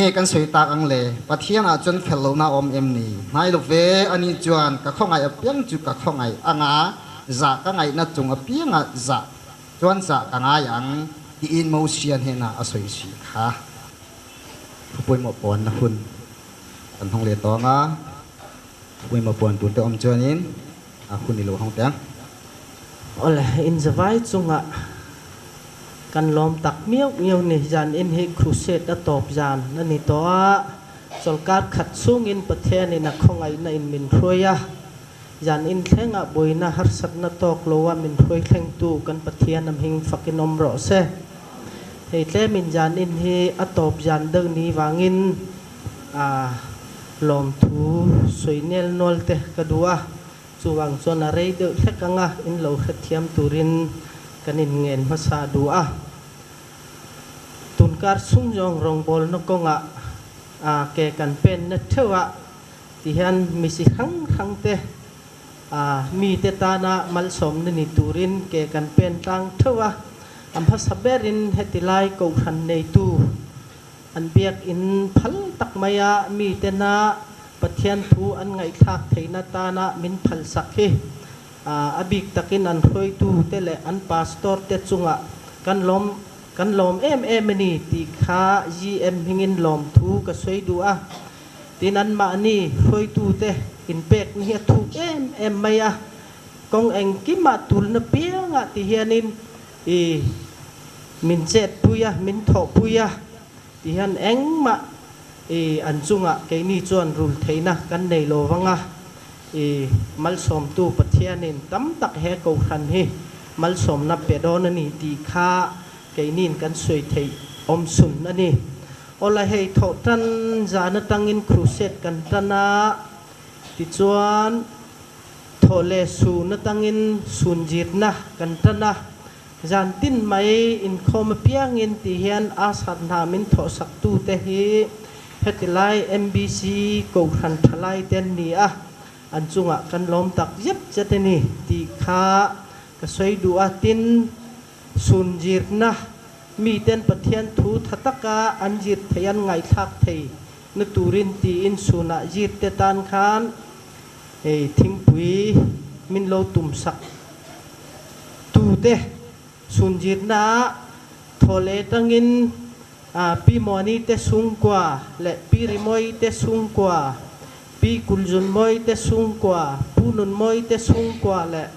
Enge kan sawi tak ang le? Pathianah chuan fel lohna a awm em ni? Hnai lo ve, ani chuan ka khawngaih apiang chu ka khawngaih anga zah ka ngaihna chung apiangah zah chuan zah ka ngai ang tiin Mosia hnenah a sawi si kha. Thu pawimawh puanna hun kan hmang leh tawh anga thu pawimawh puan tur te awm chuanin a hun i lo hawng teh ang. Awle, inzavai chungah kan lawm tak miau miau ni. Zan in hi crusade a tawp zan a ni tawh a, chawlkar khat chhungin Pathianin a khawngaihna in min hruai a, zan in thlengah buaina harsatna tawk lo a min hruai thlengtu kan Pathian a hming fakin awm rawh se. Hei tlemin zan in hi a tawp zan deuh ni vangin a lawmthu sawi nel nual te ka duh a. Chuvang chuan a rei deuh hlek anga in lo hrethiam turin kan inngen hmasa duh a. Tunkar chhung zawng rawngbawlna kawngah a ke kan penna theuh a ti hian misi hrang hrang te a mite tana malsawmna ni turin ke kan pen tlang theuh a. A hmasa berin heti lai kohhran neitu An biakinn phal tak maia mitena Pathian thu an ngaihthlak theihna tana min phalsak hi a bik takin an hruaitute leh an pastor te chungah kan lawm kan lawm em em a ni tih kha GM hmingin lawmthu ka sawi duh a. Tin anmahni hruaitute inpekna hi a thuk em em mai a, kawng engkimah tulna piangah ti hianin I min chetpui a, min thawhpui a ti hian engmah i an chungah keini chuan rul theihna kan nei lo vang a, i malsawmtu Pathianin tam tak he Kohhran hi malsawmna pe dawn a ni tih kha keiniin kan sawi theih awm sun a ni. Awla hei thawh tan zan atangin crusade kan tan a, tichuan, Thaw leh sun atangin sun zirna kan tan a, zan tin mai inkhawm apiangin ti hian Asat hna min thawhsaktute hi heti lai MBC Kohhran thalai te an ni a, an chungah kan lawm tak zet zet a ni tih kha ka sawi duh a, tin sun zirna miten Pathian thu tha taka an zir thei an ngaihthlak thei na turin tiin sunah zirte tan khan Hei thingpui min lo tumsak tute chhunzirna ah thaw leh tangin Pi Muani te chhungkua leh Pi Rimawi te chhungkua, Pi Kulzunmawi te chhungkua, Pu Nunmawi te chhungkua leh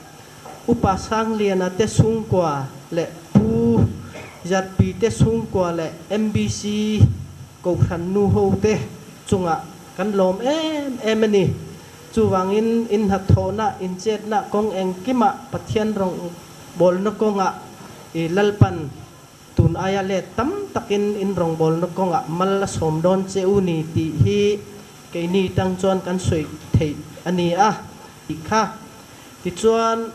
Upa Sangliana te chhungkua leh Pu Zarpi te chhungkua leh MBC Kohhran nu ho te chungah Kan lawm em em a ni. Chuvangin in hnathawhna, in chetna kawng engkimah Pathian rawngbawlna kawngah i Lalpan tun aia let tam takin in rawngbawlna kawngah mal a sawm dawn che u ni tih hi keini tang chuan kan sawi theih a ni a tih kha. Tichuan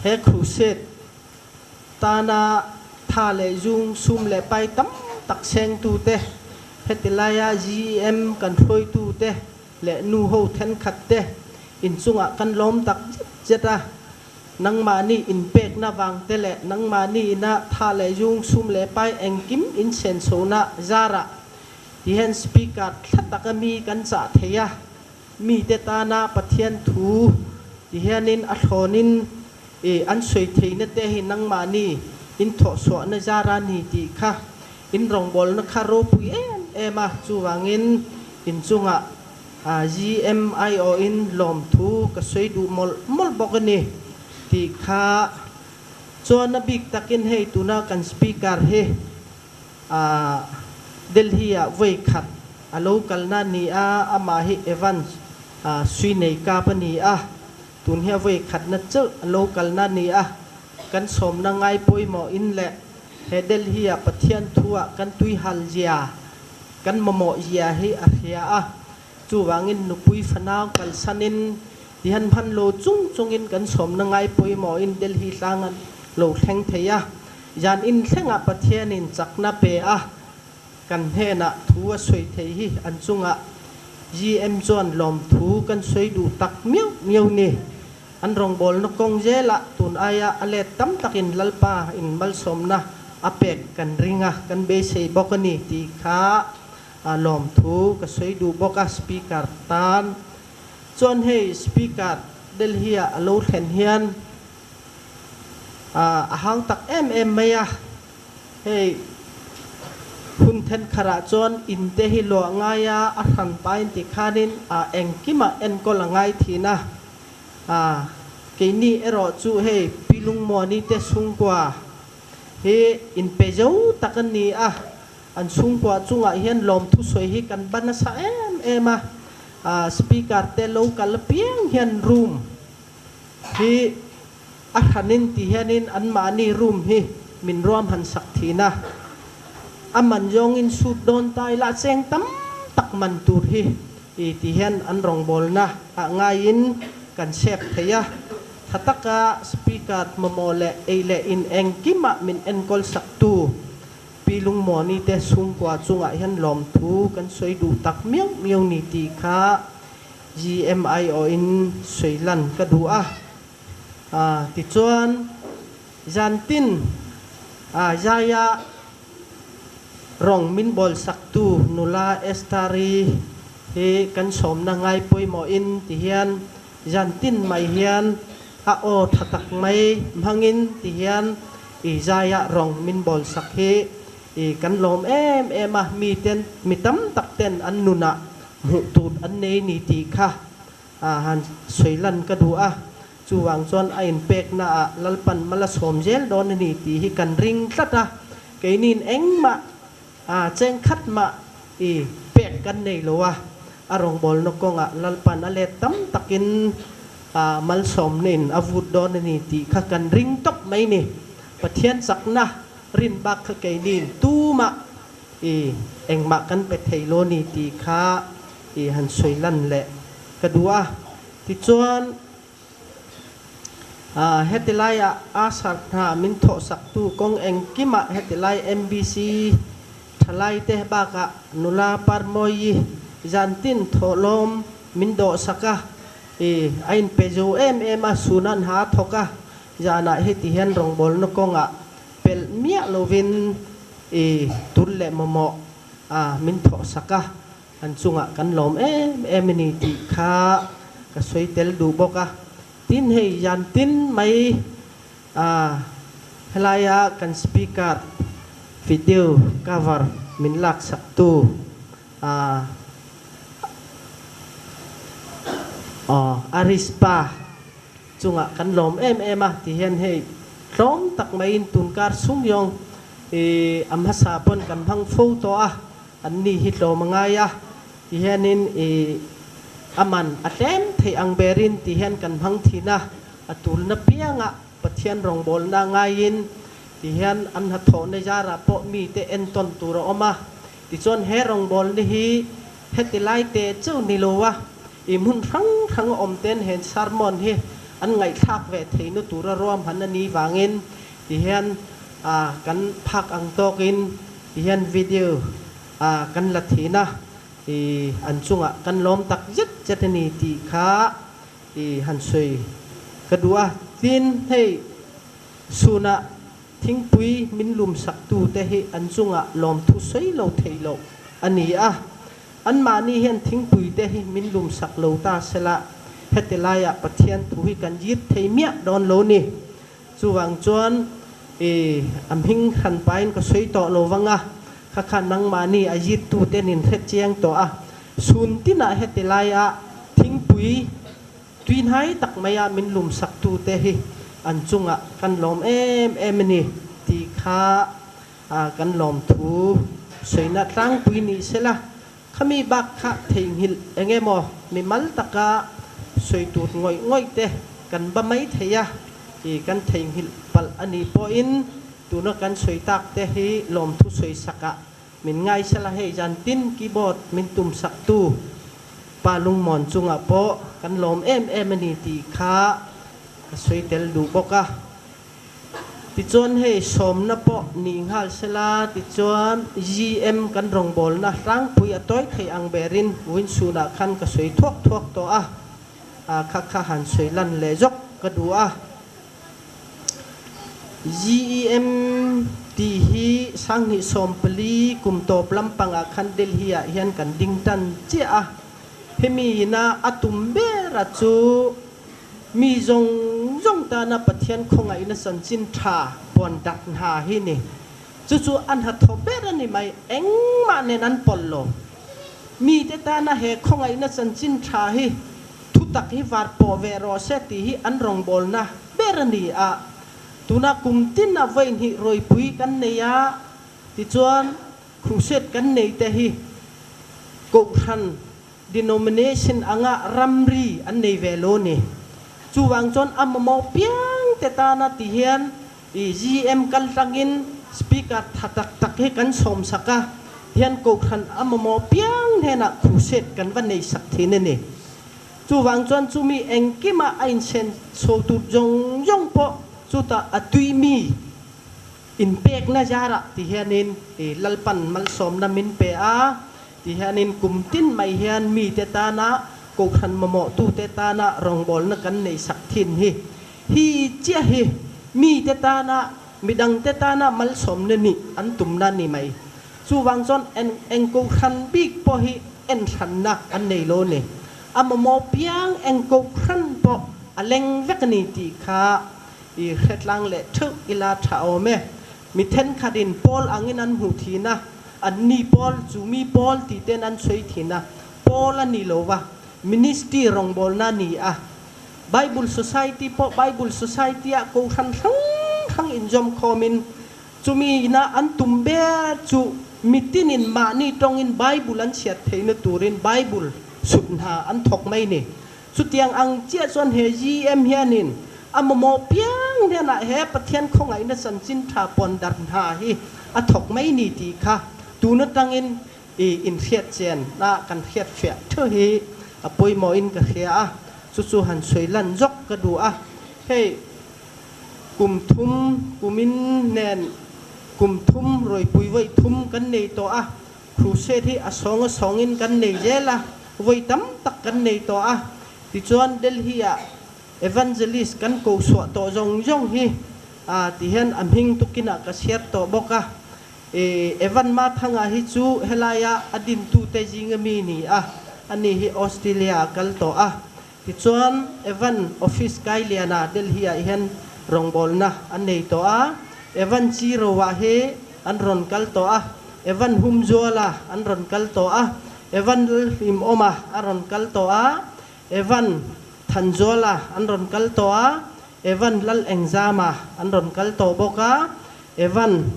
he crusade Tana tha leh zung, sum leh pai tam tak sengtute, heti laia GEM kan hruaitute leh nu ho thenkhat te inchungah kan lawm tak zet zet a. Nangmahni inpekna vangte leh nangmahni ina tha leh zung, sum leh pai engkim insenchhona zarah ti hian Speaker thla taka mi kan chah thei a. Mite tana Pathian thu ti hianin a thlawnin i an sawi theihna te hi nangmahni in thawhchhuahna zar a ni tih kha in rawngbawlna kha ropui em em a, chuvangin in chungah GMIO in lawmthu ka sawi duh mawlh mawlh bawk a ni tih kha chuan a bik takin hei tuna kan Speaker hi Delhi ah vawi khat a lo kalna a ni a, amah hi Evans sui nei kap a ni a, tun hi a vawi khatna chauh a lo kalna a ni a, kan sawmna ngai pawimawh in leh he Delhi ah Pathian thu ah kan tui hal zia, kan mamawh zia hi a hria a, chuvangin nupui fanau kalsanin tihan hman lo chung chungin kan sawmna ngai pawimawh in Delhi tlang an lo thleng thei a. Zan in thlengah Pathianin chakna pe a, kan hnenah thu a sawi thei hi an chungah GM chuan lawmthu kan sawi duh tak miau miau ni. An rawngbawlna kawng zelah tun aia a let tam takin Lalpa in malsawmna a pek kan ring a, kan beisei bawk a ni tih kha lawmthu ka sawi duh bawk a Speaker tan. Chuan hei Speaker Delhi ah a lo thlen hian a hau tak em em mai a, hei hun thenkharah chuan in te hi luah ngai a, a hran pain tikhanin engkimah enkawl a ngai thin a. A, keini erawh chu hei Pi Lungmuani te chhungkua hi inpe zo tak a ni a, an chhungkua chungah hian lawmthu sawi hi kan ba nasa em em a, a speaker te lo kal apiang hian room hi a hranin ti hianin anmahni room hi min ruam han sak thin a, a man zawngin suit dawn ta ila cheng tam tak man tur hi I ti hian an rawngbawlna ah ngaiin kan sep thei a, tha taka Speaker mamawh leh ei leh in engkimah min enkawl saktu Pi Lungmuani te chhungkua chungah hian lawmthu kan sawi duh tak miau miau ni tih kha GMIO in sawi lan ka duh a. Tichuan zantin Zaia Rawng min bawlsaktu nula Esther-i hi kan sawmna ngai pawimawhin ti hian zan tin mai hian a aw tha tak mai hmangin ti hian i zaiah rawng min bawlsak hi i kan lawm em em a, miten mi tam tak ten an nunah hmuh tur an nei ni tih kha a han sawi lan ka duh a, chuvang chuan a inpekna ah Lalpan mal a sawm zel dawn a ni tih hi kan ring tlat a, keiniin engmah a cheng khat mah i pek kan nei lo a, a rawngbawlna kawngah Lalpan a let tam takin a malsawmna-in a vut dawn a ni tih kha kan ring tawp mai ni. Pathian chakna rin bak kha keiniin tumah i engmah kan pe thei lo ni tih kha i han sawi lan leh ka duh a. Tichuan, heti laiah Asar hna min thawhsaktu kawng engkimah heti lai MBC thalaite bakah nula Parmawi zantin thawhlawm min dawhsak a, i a inpe zo em em a, sunan ha a thawk a, zanah heti hian rawngbawlna kawngah pelh miah lovin i tul leh mamawh a min thawhsak a. An chungah kan lawm em em a ni tih kha ka sawi tel duh bawk a. Tin hei zan tin mai a helaia kan speaker video cover min laksak tu a aw Arispa chungah kan lawm em em a ti hian hei tlawm tak maiin tunkar sung yawng i a hmasa pawn kan hmang fo tawh a. An ni hi tlawm a ngai a, ti hianin i a man a tlem theih ang berin ti hian kan hmang thin a, a tulna piangah Pathian rawngbawlna ngaiin ti hian an hnathawhna zarah pawh mite entawn tur a awm a. Tichuan he rawngbawlna hi heti lai te cheu ni lo a, i hmun hrang hrang a awm ten hen sermon hi an ngaihthlak ve theihna tura ruahman a ni vangin ti hian kan phak ang tawkin Ti hian video ah kan la thin a, i an chungah kan lawm tak zet zet a ni tih kha i han sawi ka duh a. Tin, hei chhunah thingpui min lum saktu te hi an chungah lawmthu sawi lo theih loh a ni a. Anmahni hian thingpui te hi min lum sak lo ta sela, heti laiah Pathian thu hi kan yip thei miah dawn lo ni. Chuvang chuan i a hming hran pahin ka sawi tawh lo vang a, kha kha nangmahni a zirtute nin hre chiang tawh a, chhun tinah heti laia thingpui tuihnai tak maia min lum saktute hi an chungah kan lawm em em a ni tih kha kan lawmthu sawina tlangpui ni sela, khami bak kha theihnghilh eng emaw mimal taka sawi tur ngawih ngawih te kan ba mai thei a, i kan theihnghilh palh a nih pawhin tuna kan sawi tak te hi lawmthu sawi sakah min ngaisala hei zan tin keyboard min tum sak tu pa lungmawn chungah pawh kan lawm em em a ni tih kha ka sawi tel duh bawk a. Tichuan hei sawmna pawh nih nghal sela, tichuan GM kan rawngbawlna tlangpui a tawi thei ang berin Winsunah khan ka sawi thuak thuak tawh a, kha kha han sawi lan leh zawk ka duh a. GEM Tih hi 2014 kum tawp lampangah khan Delhi ah hian kan ding tan chiah a. Hemi ina a tum bera chu mi zawng zawng tana Pathian khawngaihna chanchin tha puan dak hna hi ni. Chu chu an hnathawh ber a ni mai, engmah nen an pawlh lo. Mite tana he khawngaihna chanchin tha hi thutak hi var pawh ve rawh se tih hi an rawngbawlna ber a ni a. Tuna kum tin a vawihnih rawipui kan nei a, tichuan crusade kan nei te hi Kohhran denomination anga ramri an nei ve lo ni. Chuvang chuan a mamawh piang te tana ti hian i GM kal tlangin speaker tha tak tak hi kan sawm sak a, tihian Kohhran a mamawh piang hnenah crusade kan va nei sak thin a ni. Chuvang chuan chumi engkimah a insen chho tur zawng zawng pawh chutah a tuimi inpekna zarah ti hianin i Lalpan malsawmna min pe a ti hianin kum tin mai hian mite tana Kohhran mamawhtute tana rawngbawlna kan nei sak thin hi hi chiah hi mite tana midangte tana malsawmna nih an tumna ni mai. Chuvang chuan eng eng Kohhran bik pawh hi enhranna an nei lo ni. A mamawh piang eng Kohhran pawh a leng vek a ni tih kha i hretlang leh theuh ila tha awm e. Mi thenkhatin pawl angin an hmuh thin a, anni pawl, chu mi pawl tih ten an sawi thin a, pawl a ni lo va, ministry rawngbawlna a ni a. Bible Society pawh Bible Society-ah Kohhran hrang hrang inzawm khawmin Chumi ina an tum ber chu mitinin mahni tawngin Bible an chhiat theihna turin Bible sut hna an thawk mai ni. Chutiang ang chiah chuan he GM hianin a mamawh piang hnenah he Pathian khawngaihna chanchin tha pawn dar hna hi a thawk mai ni tih kha tun atangin i inhriat chen a kan hriat fiah theuh hi a pawimawhin ka hria a, chu chu han sawi lan zawk ka duh a. Hei. Kum thum kumin nen kum thum rawipui vawi thum kan nei tawh a, crusade hi a sawng a sawngin kan nei zel a, vawi tam tak kan nei tawh a. Tichuan Delhi-ah evangelist kan ko chhuah tawh zawng zawng hi ti hian a hming tukinah ka chhiar tawh bawk a. Evan Mathanga hi chu helaia a dintute zinga mi ni a, ani hi Australia-ah kal tawh a. Tichuan, Evan office Kailiana Delhi-ah hian rawngbawlna an nei tawh a, Evan Chiro-ah hi an rawn kal tawh a, Evan Humzuala an rawn kal tawh a, Evan Lalhlimawma a rawn kal tawh a, Evan Thanzuala an rawn kal tawh a, Evan Lalengzama an rawn kal tawh bawk a, Evan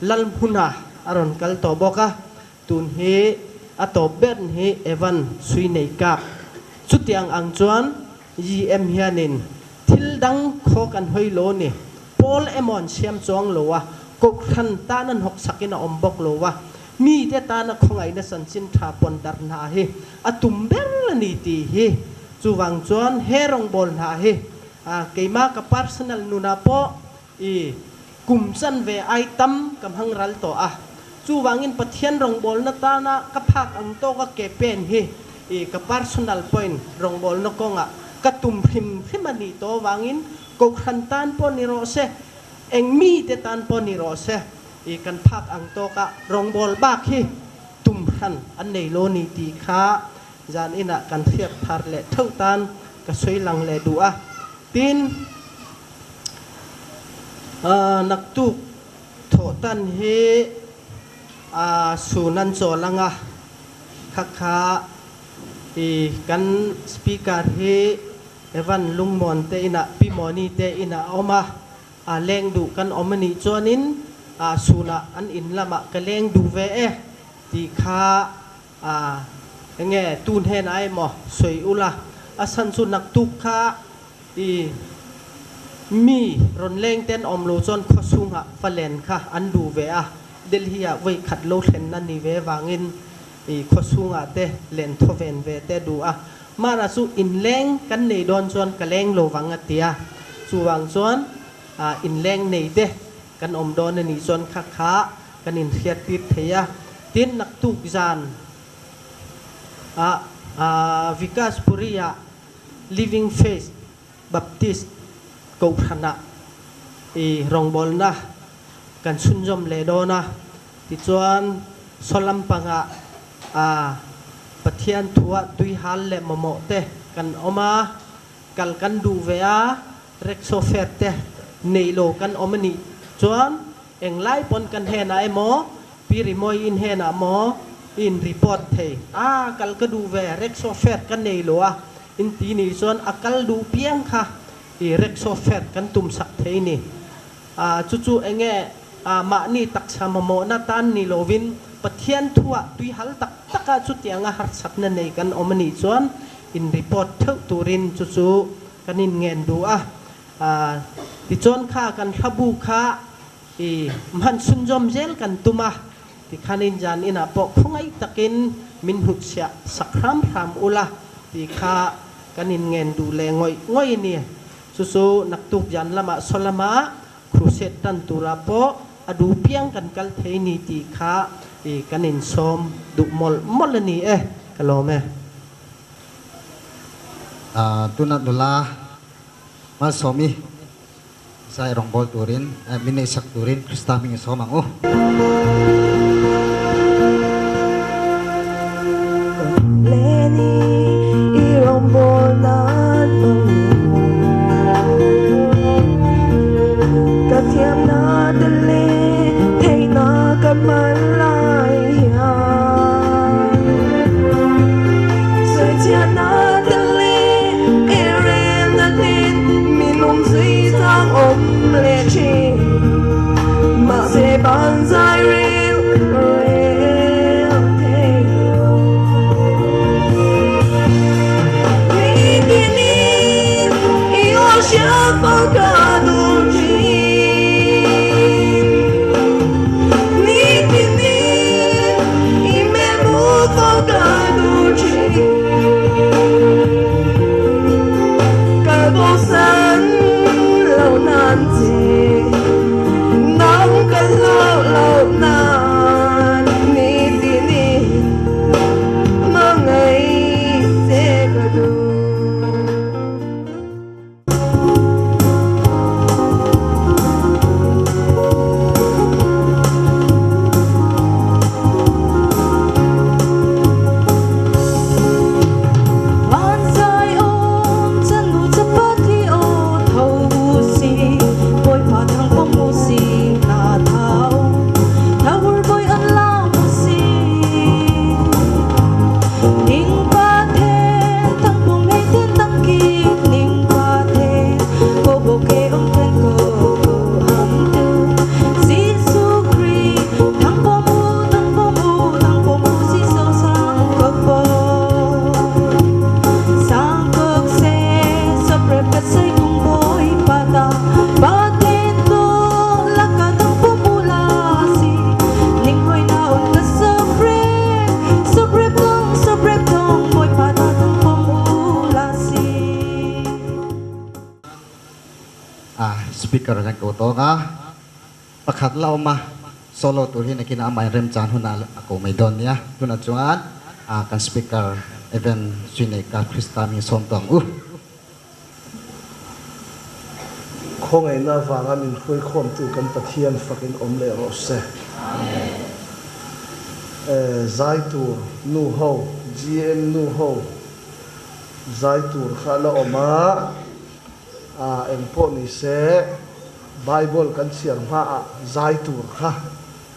Lalhmuna a rawn kal tawh bawk a. Tun hi a tawp ber hi Evan sui nei kap. Chutiang ang chuan GM hianin thil dang khaw kan hawi lo ni. Pawl emaw an siam chuang lo a, Kohhran tan an hawk sakin a awm bawk lo a, mite tana khawngaihna chanchin tha pawn dar hna hi a tum ber a ni tih hi. Chuvang chuan he rawngbâwl hna hi keimah ka personal nunah pawh I kum chanve ai tam ka hmang ral tawh a, chuvangin Pathian rawngbawlna tana ka phak ang tawka ke pen hi i ka personal point rawngbawlna kawngah ka tum hrim hrim a nih tawh avangin Kohhran tan pawh ni rawh se, eng mite tan pawh ni rawh se, i kan phak ang tawka rawngbâwl bak hi tum hran an nei lo ni tih kha zan inah kan hriat thar leh theuh tan ka sawi lang leh duh a. Tin, naktuk thawh tan hi sun an chawl ang a, kha kha i kan speaker hi Evan Lungmuan te inah Pi Mawni te inah a awm a, a leng duh kan awm a nih chuanin sunah an in lamah ka leng duh ve e tih kha A, enge tun hen ai maw sawi ula, a chhan chu naktuk kha i mi rawn leng ten awm lo chuan khawchhungah va len kha an duh ve a, Delhi ah vawi khat lo thlenna ni ve vangin i khawchhungah te len thawven ve te duh a, mara chu inleng kan nei dawn chuan ka leng lo vang a tia, chuvang chuan inleng nei te kan awm dawn a nih chuan kha kha kan inhriat tir thei a. Tin, naktuk zan ah Vikas Puri ah Living Faith Baptist Kohhran ah i rawngbawlna kan chhunzawm leh dawn a. Tichuan, saw lampangah a Pathian thuah tui hal leh mamawh te kan awm a, kal kan duh ve a, rickshaw fare te neih lo kan awm a nih chuan englai pawn kan henah emaw, Pi Rimawi in henah maw i in report thei a, kal ka duh ve, rickshaw fare ka nei lo a in ti nih chuan a kal duh piang kha i rickshaw fare kan tum sak thei ni. A, chu chu enge a, mahni taksa mamawhna tan ni lovin Pathian thuah tui hal tak taka chutianga harsatna nei kan awm a nih chuan in report theuh turin chu chu kan in ngen duh a. A, tichuan kha kan hlabu kha i hman chhunzawm zel kan tum a, tikhanin zan inah pawh khawngaih takin min hnutchhiah sak hram hram ula tih kha kan in ngen duh leh ngawih ngawih a ni. Chu chu naktuk jan lamah saw lama crusade tan turah pawh a duh piang kan kal thei ni tih kha i kan insawm duh mawlh mawlh a ni e, ka lawm e. Tuna nula Malsawmi zai rawngbawl turin min neihsak turin Krista hming i sawm ang u. Speaker kan ko tawk a, pakhat la awm a, solo tur hi nakinah amah in remchan hunah a ko mai dawn nia. Tunah chuan kan speaker Evan Suineka Krista min sawm tawh ang u. Khawngaihna avanga min hruaikhawmtu kan Pathian fakin awm leh rawh se. Zai tur nu ho, GM nu ho zai tur kha a la awm a, engpawh ni se Bible kan chhiar hmaah zai tur kha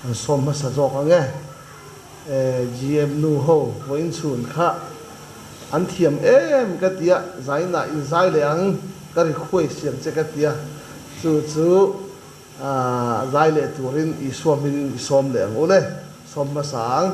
kan sawm hmasa zawk ang e. GM nu ho vawiin chhun kha an thiam em ka tia, zainah in zai leh ang ka ri khuai siam che ka tia, chu chu zai leh turin Isua hmingin i sawm leh ang u le, sawm hmasa ang.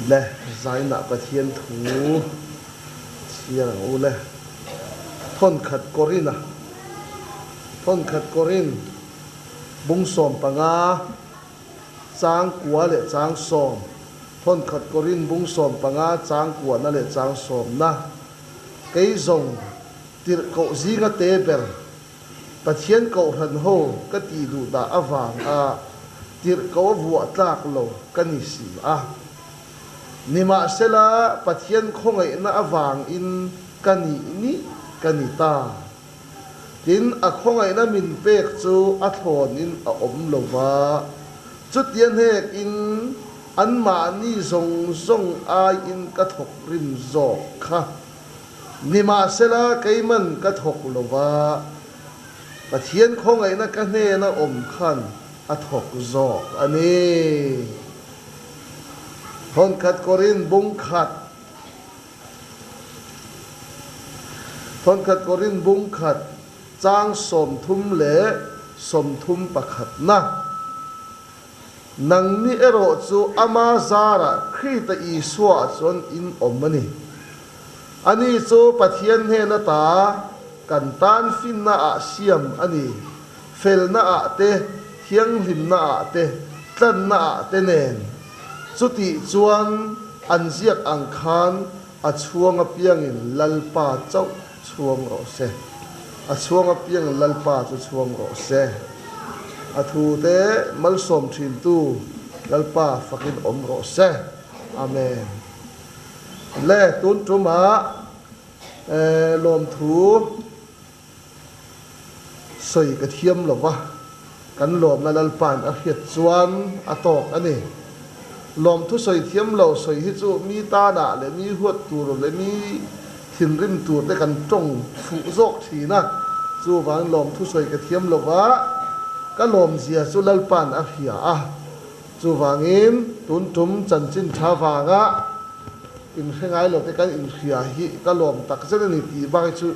Le zainah Pathian thu chhiar ang u le. Thawnkhat Korin-a Thawnkhat Korin bung 15 chang kua leh chang 10 Thawnkhat Korin bung 15 chang kuahna leh chang sawmna Kei zawng tirhkoh zinga te ber Pathian kohhran ho ka tih duh dah avanga tirhkoh a vuah tlak lo ka ni si a. Nimahsela, Pathian khawngaihna avangin ka nih nih ka ni ta. Tin, a khawngaihna min pek chu a thlawnin a awm lo va, chutia hnekin anmahni zawng zawng aiin ka thawk rim zawk kha. Nimahsela, keiman ka thawk lo va, Pathian khawngaihna ka hnena awm khan a thawk zawk a ni. Thawnkhat Korin bung khat Thawnkhat Korin bung khat chang 30 leh 31 na. Nangni erawh chu ama zarah Krita Isua chuan in awm a ni. Ani chu Pathian hnen ata kan tan finna ah siam a ni, felna ah te, thianghlimna ah te, tlanna ah te nen. Chutih chuan an ziak ang khan a chhuang apiangin Lalpa chauh chhuang rawh se. A chhuang apiangin Lalpa chu chhuang rawh se. A thute malsawm thintu Lalpa fakin awm rawh se. Amen. Le tun tumah lawmthu sawi ka thiam lo va, kan lawmna Lalpa'n a hriat chuan a tawk a ni. Lawmthu sawi thiam lo sawi hi chu mi tanah leh mi huat tur leh mi thinrim tur te kan tawng fuh zawk thin a, chuvangin lawmthu sawi ka thiam lo va, ka lawmzia chu Lalpa'n a hria a. Chuvangin tun tum chanchin tha vanga inhre ngai lo te kan inhria hi ka lawm tak zet a ni tih bak hi chu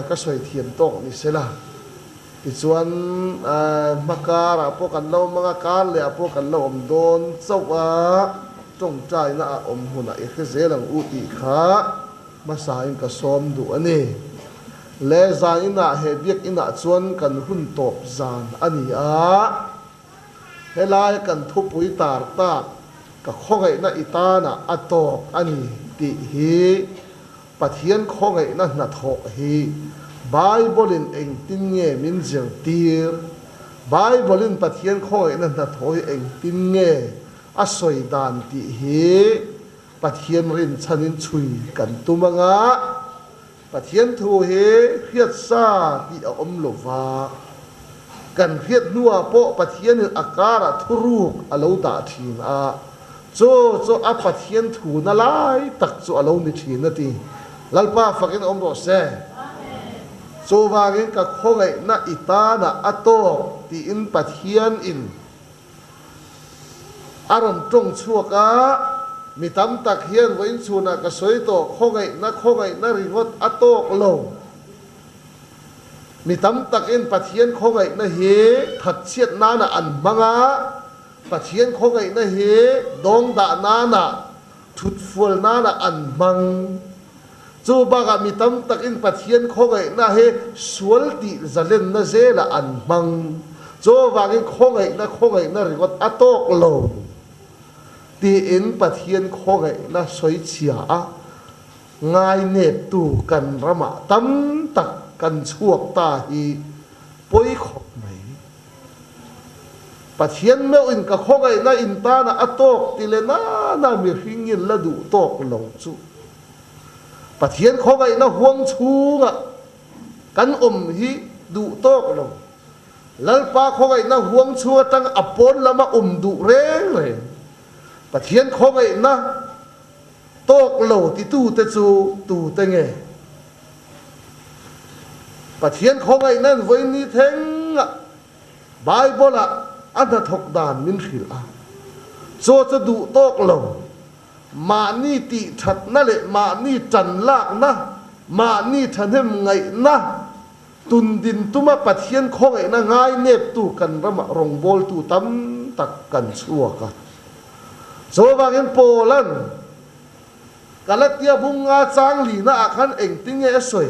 ka sawi thiam tawk ni se la. Tichuan hma karah pawh kan lo awm ang a, kar lehah pawh kan lo awm dawn chauh a, tawngtaina a awm hunah i hre zel ang u tih kha hmasain ka sawm duh a ni. Le zan inah he biakinah chuan kan hun tawp zan a ni a. Helai kan thupui tar tak ka khawngaihna i tanah a tawk a ni tih hi Pathian khawngaihna hnathawh hi Bible-in engtin nge min zirtir? Bible-in Pathian khawngaihna hnathawh hi engtin nge a sawi dan tih hi Pathian rinchhanin chhui kan tum anga Pathian thu hi hriat sa tih a awm lo va, kan hriat hnuah pawh Pathianin a karah thuruk a lo dah thin a, chu chu a Pathian thu na lai tak chu a lo ni thin a ti. Lalpa fakin awm rawh se. Chuvangin ka khawngaihna i tanah a tawk tiin Pathianin A rawn tawng chhuak a, mi tam tak hian vawiin chhunah ka sawi tawh, khawngaihna khawngaihna ringawt a tawk lo. Mi tam takin Pathian khawngaihna hi thatchhiat nana an hmang a, Pathian khawngaihna hi dawngdah nana, thutfual nana an hmang. Chu bakah mi tam takin Pathian khawngaihna hi sual tih zalenna zelah an hmang. Chu avangin khawngaihna khawngaihna ringawt a tawk lo tiin Pathian khawngaihna sawichhia a ngaineptu kan ramah tam tak kan chhuak ta hi pawi khawp mai. Pathian meuhin ka khawngaihna intanah a tawk ti leh nana mihringin la duh tawk lo chu Pathian khawngaihna huang chhungah kan awm hi duh tawk lo. Lalpa khawngaihna huang chhung atang a pawn lama awm duh reng reng. Pathian khawngaihna tawk lo titute chu tute nge? Pathian khawngaihnain vawiin ni thlengah Bible-ah a hnathawk dan min hrilh a, chaw chu duh tawk lo. Mahni tih thatna leh mahni tan lakna, mahni thahnem ngaihna, tundin tuma Pathian khawngaihna ngaineptu kan ramah rawngbawltu tam tak kan chhuak a. Chuvangin Paula'n Galatia bunga chang lina ah khan engtin nge a sawi?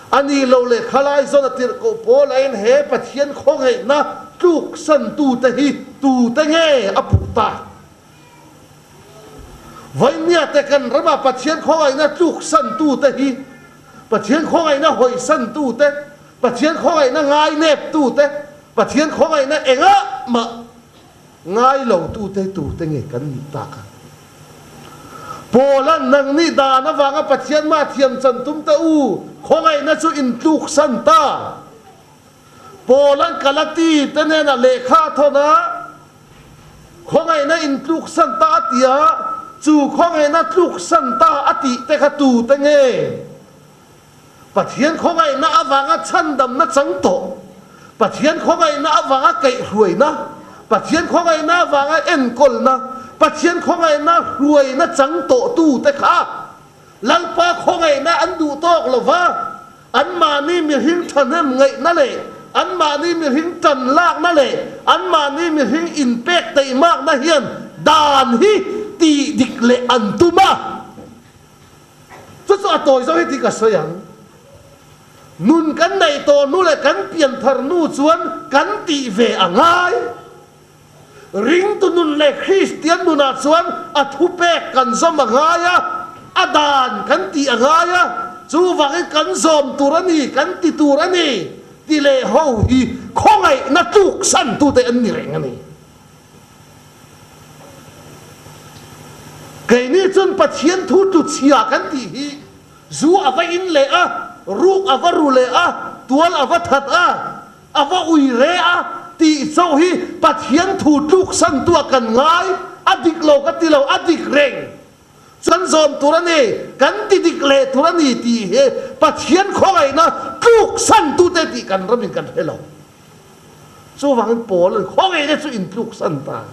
A nih loh leh khalai zawn a tirhkoh Paulain he Pathian khawngaihna tluksantute hi tute nge a puh ta? Vawinia te kan rama Pathian khawngaihna tluksantute hi Pathian khawngaihna hawisantute, Pathian khawngaihna ngaineptute, Pathian khawngaihna engah mah Ngai lo tute tute nge kan nih tak a? Paula'n nang nih dan avanga Pathian mah thiam chan tum teh u, khawngaihna chu in tluksan ta. Paula'n Galati te hnenah lehkha a thawn a, khawngaihna in tluksan ta a ti a, chu khawngaihna tluksan ta a tih te kha tute nge? Pathian khawngaihna avanga chhandamna chang tawh, Pathian khawngaihna avanga kaihhruaina, Pathian khawngaihna avanga enkawlna, Pathian khawngaihna hruaina chang tawhtute kha Lalpa khawngaihna an duh tawk lo va, anmahni mihring thahnem ngaihna leh anmahni mihring tan lakna leh anmahni mihring inpek teihmakna hian dan hi tih dik leh an tum a. Chu chu a tawi zawk hi tih ka sawi ang. Nun kan neih tawh hnu leh kan pian thar hnu chuan kan tih ve a ngai. Ringtu nun leh Kristian nunah chuan a thupek kan zawm a ngai a, a dan kan tih a ngai a, chuvangin kan zawm tur a ni, kan ti tur a ni ti leh ho hi khawngaihna tluksantute an ni reng a ni. Keini chuan Pathian thu tluchhia kan tih hi zu a va in leh a, ruk a va ru leh a, tual a va that a, a va ui re a tih chauh hi Pathian thu tluksantu ah kan ngai, a dik lo ka ti lo, a dik reng. Kan zawm tur a ni, kan ti dik leh tur a ni tih hi Pathian khawngaihna tluksantute tih kan ramin kan hre lo. Chuvangin Paul an khawngaihna chu intluksan ta.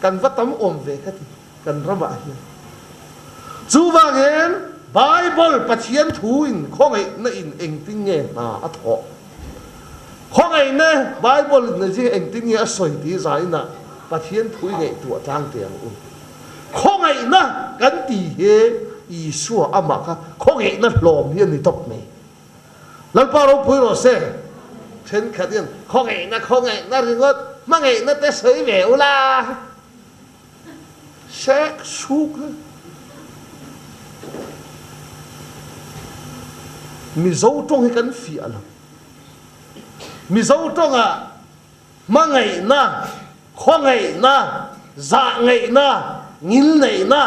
Kan va tam awm ve ka ti kan ramah hian. Chuvangin Bible Pathian thu in khawngaihna in engtin nge hna a thawh? Khawngaihna Bible in zing engtin nge a sawi tih zainah Pathian thu i ngaihtuah tlang teh ang u. Khawngaihna kan ti hi Isua amah kha khawngaihna hlawm hi a ni tawp mai. Lalpa ropui rawh se. Thenkhat hian khawngaihna khawngaihna ringawt hmangaihna te sawi ve ula. Sek suk a. Mizo tawng hi kan fiah lo. Mizo tawngah hmangaihna, khawngaihna, zahngaihna, ngilneihna,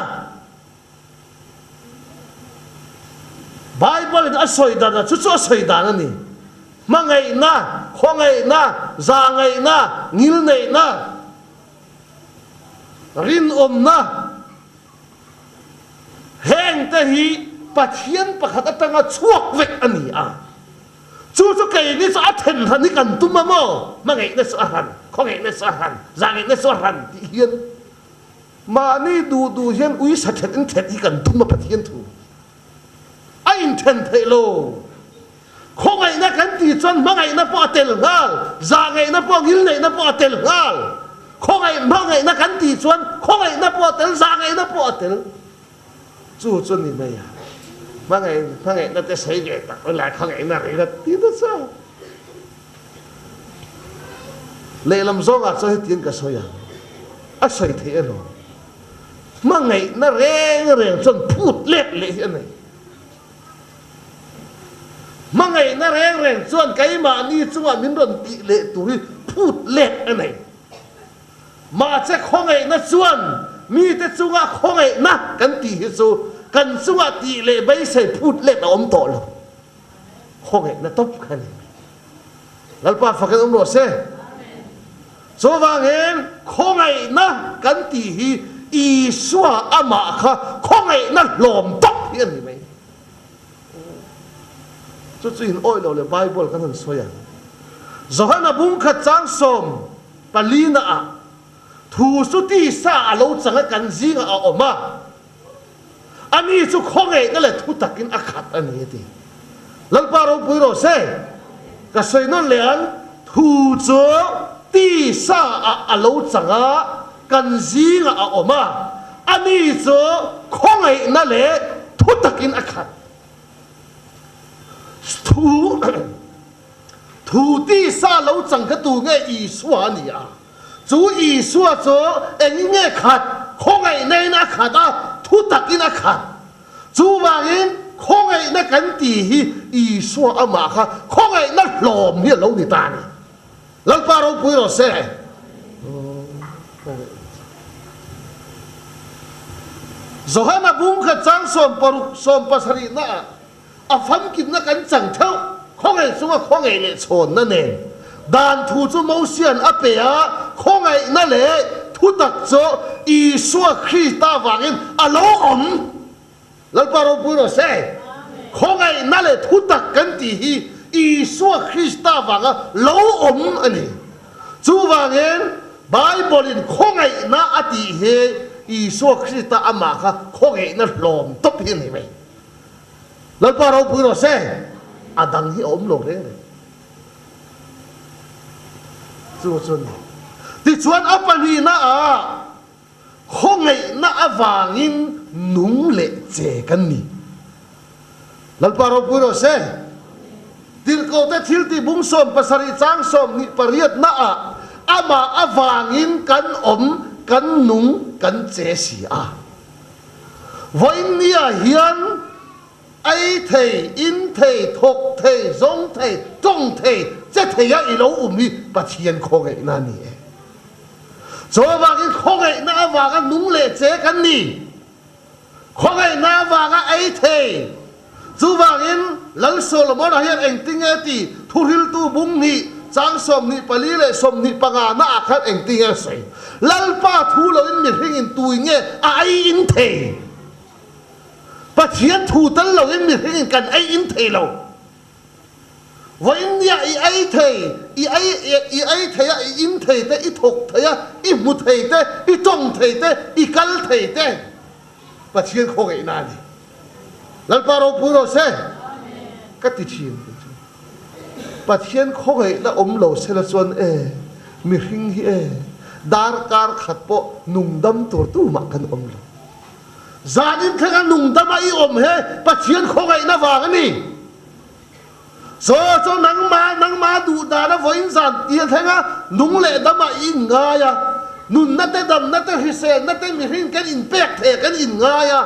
Bible in a sawi dan a chu chu a sawi dan a ni. Hmangaihna, khawngaihna, zahngaihna, ngilneihna, rinawmna heng te hi Pathian pakhat atanga chhuak vek a ni a. Chu chu keini chu a then hran hi kan tum a maw? Hmangaihna chu a hran, khawngaihna chu a hran, zahngaihna chu a hran tih hian Mahni duh duh hian ui sa then in then hi kan tum a Pathian thu a in then theih lo. Khawngaihna kan tih chuan hmangaihna pawh a tel nghal, zahngaihna pawh ngilneihna pawh a tel nghal. Khawngaih hmangaihna kan tih chuan khawngaihna pawh a tel, zahngaihna pawh a tel. Chu chu ni mai a. Hmangaih hmangaihna te sawi ve tak ula khawngaihna ringawt ti ta cha. Lehlam zawngah chuan hetiang ka sawi ang, a sawi theih elaw? Hmangaihna reng reng chuan phut let leh hi a nei. Hmangaihna reng reng chuan keimahni chungah min rawn tih leh tur hi phut let a nei. Mahse khawngaihna chuan mite chunga khawngaihna kan tih hi chu kan chunga tih leh beisei phut let a awm tawh lo. Khawngaihna tawp kha a ni. Lalpa fakin awm rawh se. Chuvangin khawngaihna kan tih hi Isua amah kha khawngaihna hlawm tawp hi a ni mai. Chu chu in awih lo leh Bible kan han sawi ang. Johana bungkhat chang 14 na ah thu chu tisa a lo chang a kan zingah a awm a. Ani chu khawngaihna leh thu takin a khat a ni a ti. Lalpa ropui rawh se. Ka sawi nawn leh ang, thu chu tisa ah a lo chang a, kan zingah a awm a, ani chu khawngaihna leh thutakin a khat. Thu thu tisa lo chang kha tu nge Isua a ni a, chu Isua chu eng nge khat? Khawngaihna in a khat a, thutakin a khat. Chuvangin khawngaihna kan tih hi Isua amah kha khawngaihna hlawm hi a lo ni ta a ni. Lalpa ropui rawh se. Johana bung kha chang 60 70 naah a famkimna kan chang theuh, khawngaih chunga khawngaih leh chhawnna nen. Dan thu chu Mosia'n a pe a, khawngaihna leh thutak chu Isua Krista vangin a lo awm. Lalpa ropui rawh se. Khawngaihna leh thutak kan tih hi Isua Krista vanga lo awm a ni. Chuvangin Bible-in khawngaihna a tih hi Isua Krista amah kha khawngaihna hlawm tawp hi a ni mai. Lalpa ropui rawh se. A dang hi a awm lo reng reng. Chu chu a ni. Tichuan a pahnihnaah Khawngaihna avangin nung leh che kan ni. Lalpa ropui rawh se. Tirhkohte thil tih bung 70 chang 28 naah amah avangin kan awm, kan nung, kan che si a. Vawiin nia hian ei thei, in thei, thawk thei, zawng thei, tawng thei, che thei a i lo um hi Pathian khawngaihna a ni e. Chaw avangin khawngaihna avanga nung leh che kan ni. Khawngaihna avanga ei thei. Chuvangin Lal Solomon-a hian engtinge ti thuhriltu bung hnih, chang 24 leh 25 naah khan engtinge a sawi? Lalpa thu loin mihringin tui nge a ei in thei? Pathian thu tel loin mihringin kan ei in thei lo. Vawiin nia i ei thei, i ei i ei thei a, i in thei te, i thawk thei a, i hmu thei te, i tawng thei te, i kal thei te, Pathian khawngaihna a ni. Lalpa ropui rawh se. Ka ti thin kei chu. Pathian khawngaihna awm lo sela chuan e, mihring hi e, darkar khat pawh nungdam tur tumah kan awm lo. Zanin thlenga nungdama i awm he Pathian khawngaihna vang a ni. Chaw chu nangmah nangmah duh dana vawiin zan tir thlenga nung leh dama i inngai a, nunna te damna te hriselna te mihring kan inpek thei kan inngai a,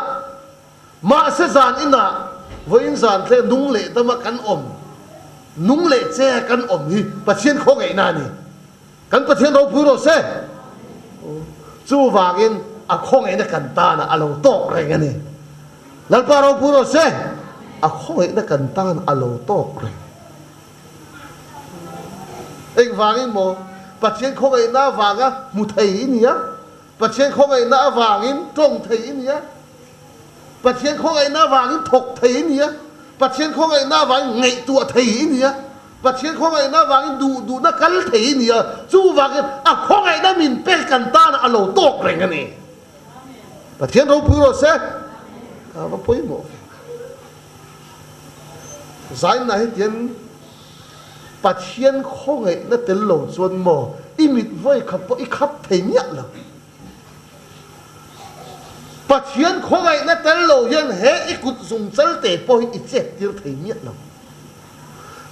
mahse zan inah vawiin zan thlenga nung leh dama kan awm, nung leh che kan awm hi Pathian khawngaihna a ni. Kan Pathian ropui rawh se. Chuvangin a khawngaihna kan tana a lo tawk reng a ni. Lalpa ropui rawh se, a khawngaihna kan tan a lo tawk reng. Engvangin maw? Pathian khawngaihna avanga hmu thei i ni a, Pathian khawngaihna avangin tawng thei i ni a, Pathian khawngaihna avangin thawk thei i ni a, Pathian khawngaihna avangin ngaihtuah thei i ni a, Pathian khawngaihna avangin duh duhna kal thei i ni a, chuvangin a khawngaihna min pek kan tan a lo tawk reng a ni. Pathian ropui rawh se. A va pawimawh ve. Zainah hetiang Pathian khawngaihna tel lo chuan maw i mit vawi khat pawh i khap thei miah lo. Pathian khawngaihna tel lo hian he i kut zungchal te pawh hi i chet tir thei miah lo.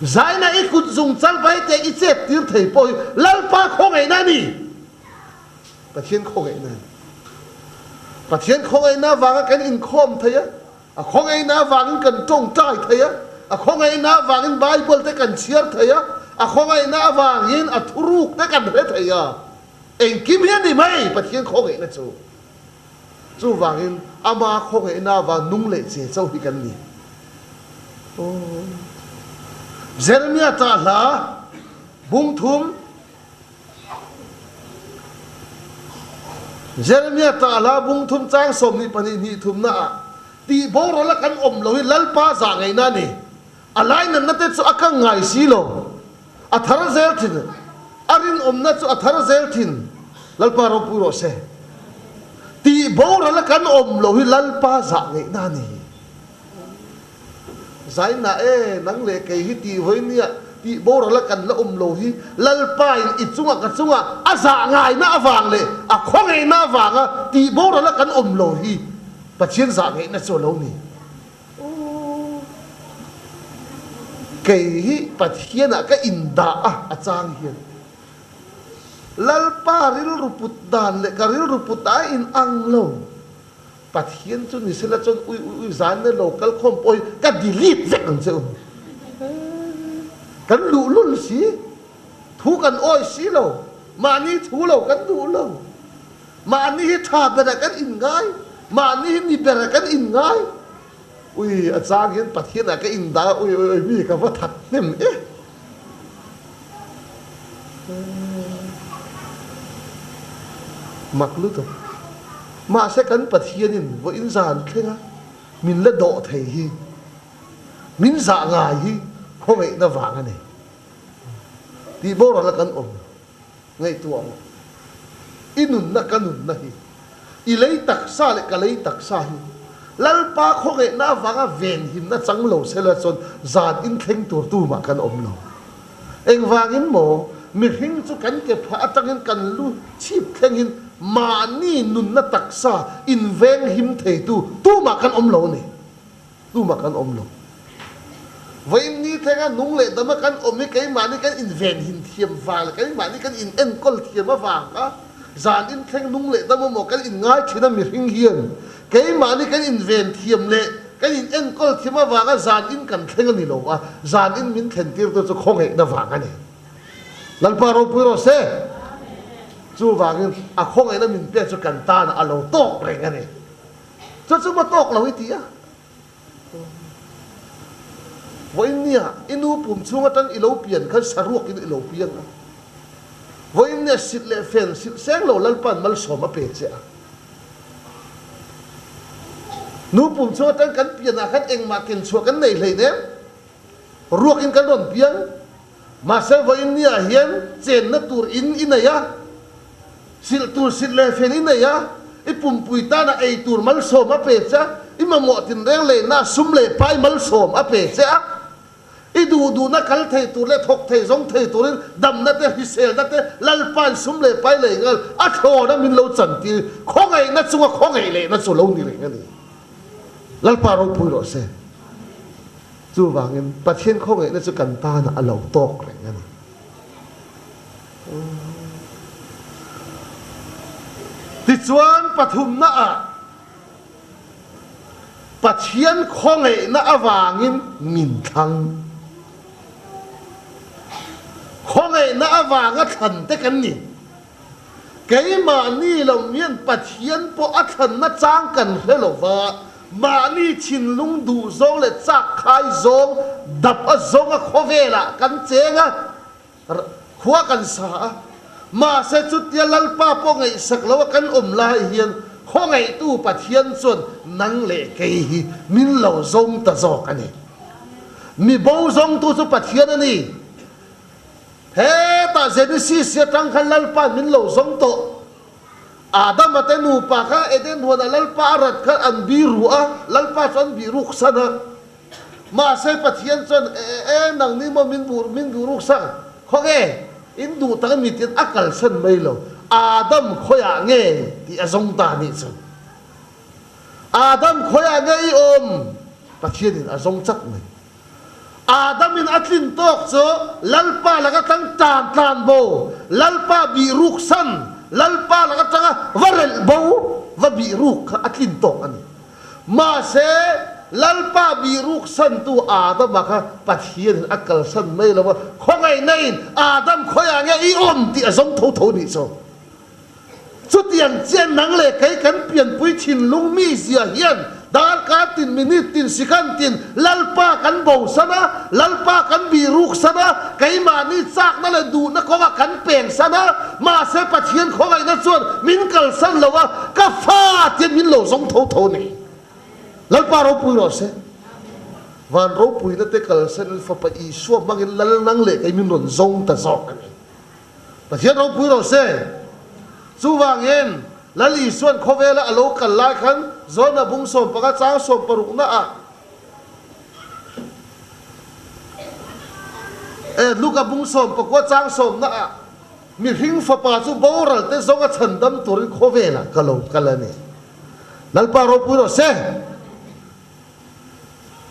Zainah i kut zungchal vai te i chet tir thei pawh hi Lalpa khawngaihna a ni. Pathian khawngaihna a ni. Pathian khawngaihna avanga kan inkhawm thei a, a khawngaihna avangin kan tawngtai thei a, a khawngaihna avangin Bible te kan chhiar thei a, a khawngaihna avangin a thuruk te kan hre thei a. Engkim hi a ni mai Pathian khawngaihna chu. Chuvangin ama khawngaihna avang nung leh che chauh hi kan ni. Aw. Jeremiah tah hla bung thum. Jeremiah ṭah hla bung thum chang 22 hnih thumna ah tih boral a kan awm lo hi Lalpa zah ngaihna a ni. A lainatna te chu a kang ngai si lo. A thar zel thin. A rinawmna chu a thar zel thin. Lalpa ropui rawh se. Tih boral a kan awm lo hi Lalpa zah ngaihna a ni. Zaina e, nang leh kei hi tih vawi nia. Tih boral a kan la awm lo hi Lalpain i chunga ka chunga a zah ngaina avang leh a khawngaihna avanga tih boral a kan awm lo hi Pathian zah ngaihna chu a lo ni. Aw, kei hi Pathianah ka indah a, a chang hian Lalpa rilru put dan leh ka rilru put a inang lo. Pathian chu ni sela chuan ui ui ui zan na lo kal khawm pawh hi ka delete vek ang che u. Kan luhlul si, thu kan awi si lo, mahni thu lo kan duh lo. Mahni hi tha berah kan inngai, mahni hi mi berah kan inngai. Ui a chang hian Pathian ah ka indah a, ui ui ui mi ka va that hnem e. Mak lutuk. Mahse kan Pathianin vawiin zan thlenga min la dawh thei hi, min zah ngai hi khawngaihna vang a ni tih boral a kan awm ngaihtuah rawh. I nunna ka nunna hi, i lei taksa leh ka lei taksa hi Lalpa khawngaihna avanga venhimna chang lo sela chuan zan inthleng tur tumah kan awm lo. Engvangin maw mihring chu kan ke phah atangin kan lu chhip thlengin mahni nunna taksa invenghim theitu tumah kan awm lo a ni. Tumah kan awm lo. Vawiin ni thlenga nung leh dama kan awm hi keimahni kan invenhim thiam vang leh keimahni kan inenkawl thiam avanga zan inthleng nung leh dam emaw kan inngai thin a mihring hian keimahni kan inven thiam leh kan inenkawl thiam avanga zan in kan thleng a ni lo a, zan in min thlen tirtu chu khawngaihna vang a ni. Lalpa ropui rawh se. Chuvangin a khawngaihna min pek chu kan tanah a lo tawk reng a ni. Chu chu maw tawk lo i ti a? Vawiin nia i nu pum chhung atang i lo pian khan saruak in i lo piang a. Vawiin nia silh leh fel silh seng lo Lalpa'n malsawm a pe che a. Nu pum chhung atang kan pian ah khan engmah ken chhuah kan nei hlei nem. Ruak in kan rawn piang. Mahse vawiin nia hian chenna tur in i nei a, silh tur silh leh fel i nei a, i pumpui tana ei tur malsawm a pe che a, i mamawh tinreng leina sum leh pai malsawm a pe che a, i duh duhna kal thei tur leh thawk thei zawng thei turin damna te hriselna te Lalpain sum leh pai lei ngal a thlawna min lo chantir khawngaihna chunga khawngaih lehna chu lo ni reng a ni. Lalpa ropui rawh se. Chuvangin Pathian khawngaihna chu kan tanah a lo tawk reng a ni. Tichuan pathumnaah Pathian khawngaihna avangin min thlang. Khawngaihna avanga thlan te kan ni. Keimahni lo mian Pathian pawh a thlanna chang kan hre lo va, mahni thinlung duh zawng leh chak khai zawng dap a zawng a khawvelah kan cheng a, khua kan sa a. Mahse chutia Lalpa pawh ngaihsak lo a kan awm lai hian khawngaihtu Pathian chuan nang leh kei hi min lo zawng ta zawk a ni. Mi bo zawngtu chu Pathian a ni. Hetah Genesis hi atang khan Lalpa'n min lo zawng tawh. Adama te nupa kha Eden huanah Lalpa a rat khan an bi ruh a, Lalpa chu an bih ruk san a. Mahse Pathian chuan, E e, nang ni maw min buh min duh ruk san? Khawnge? In duh tak mi tiin a kalsan mai lo. Adam khawiah nge tih a zawng ta nih chu. Adam khawiah nge i awm? Pathianin a zawng chat mai. Adam in a tlin tawk chu Lalpa laka tang tan tlan bo, Lalpa bih ruk san, Lalpa laka tanga va relh bo, va bih ruk kha a tlin tawk a ni. Mahse, Lalpa bih ruk san tu Adama kha Pathian in a kalsan mai lo a, khawngaihna in Adam khawiah nge i awm tih a zawng tho tho nih chu. Chutiang chiah nang leh kei kan pianpui thinlung mi zia hian darkar tin, minute tin, sikhan tin Lalpa kan bosan a, Lalpa kan bihruksan a, keimahni chakna leh duhna kawngah kan pengsan a, mahse Pathian khawngaihna chuan min kalsan lo a, ka fa tian min lo zawng tho tho a ni. Lalpa ropui rawh se. Van ropuina te kalsan in Fapa Isua hmangin Lal nang leh kei min rawn zawng ta zawk a ni. Pathian ropui rawh se. Chuvangin, Lal Isua'n khawvela a lo kal lai khan Jona bung 15 chang 60 naah E Luka bung 19 chang sawmna ah mihring fapa chu boral te zawnga chhandam turin khawvelah ka lo kal a ni. Lalpa ropui rawh se.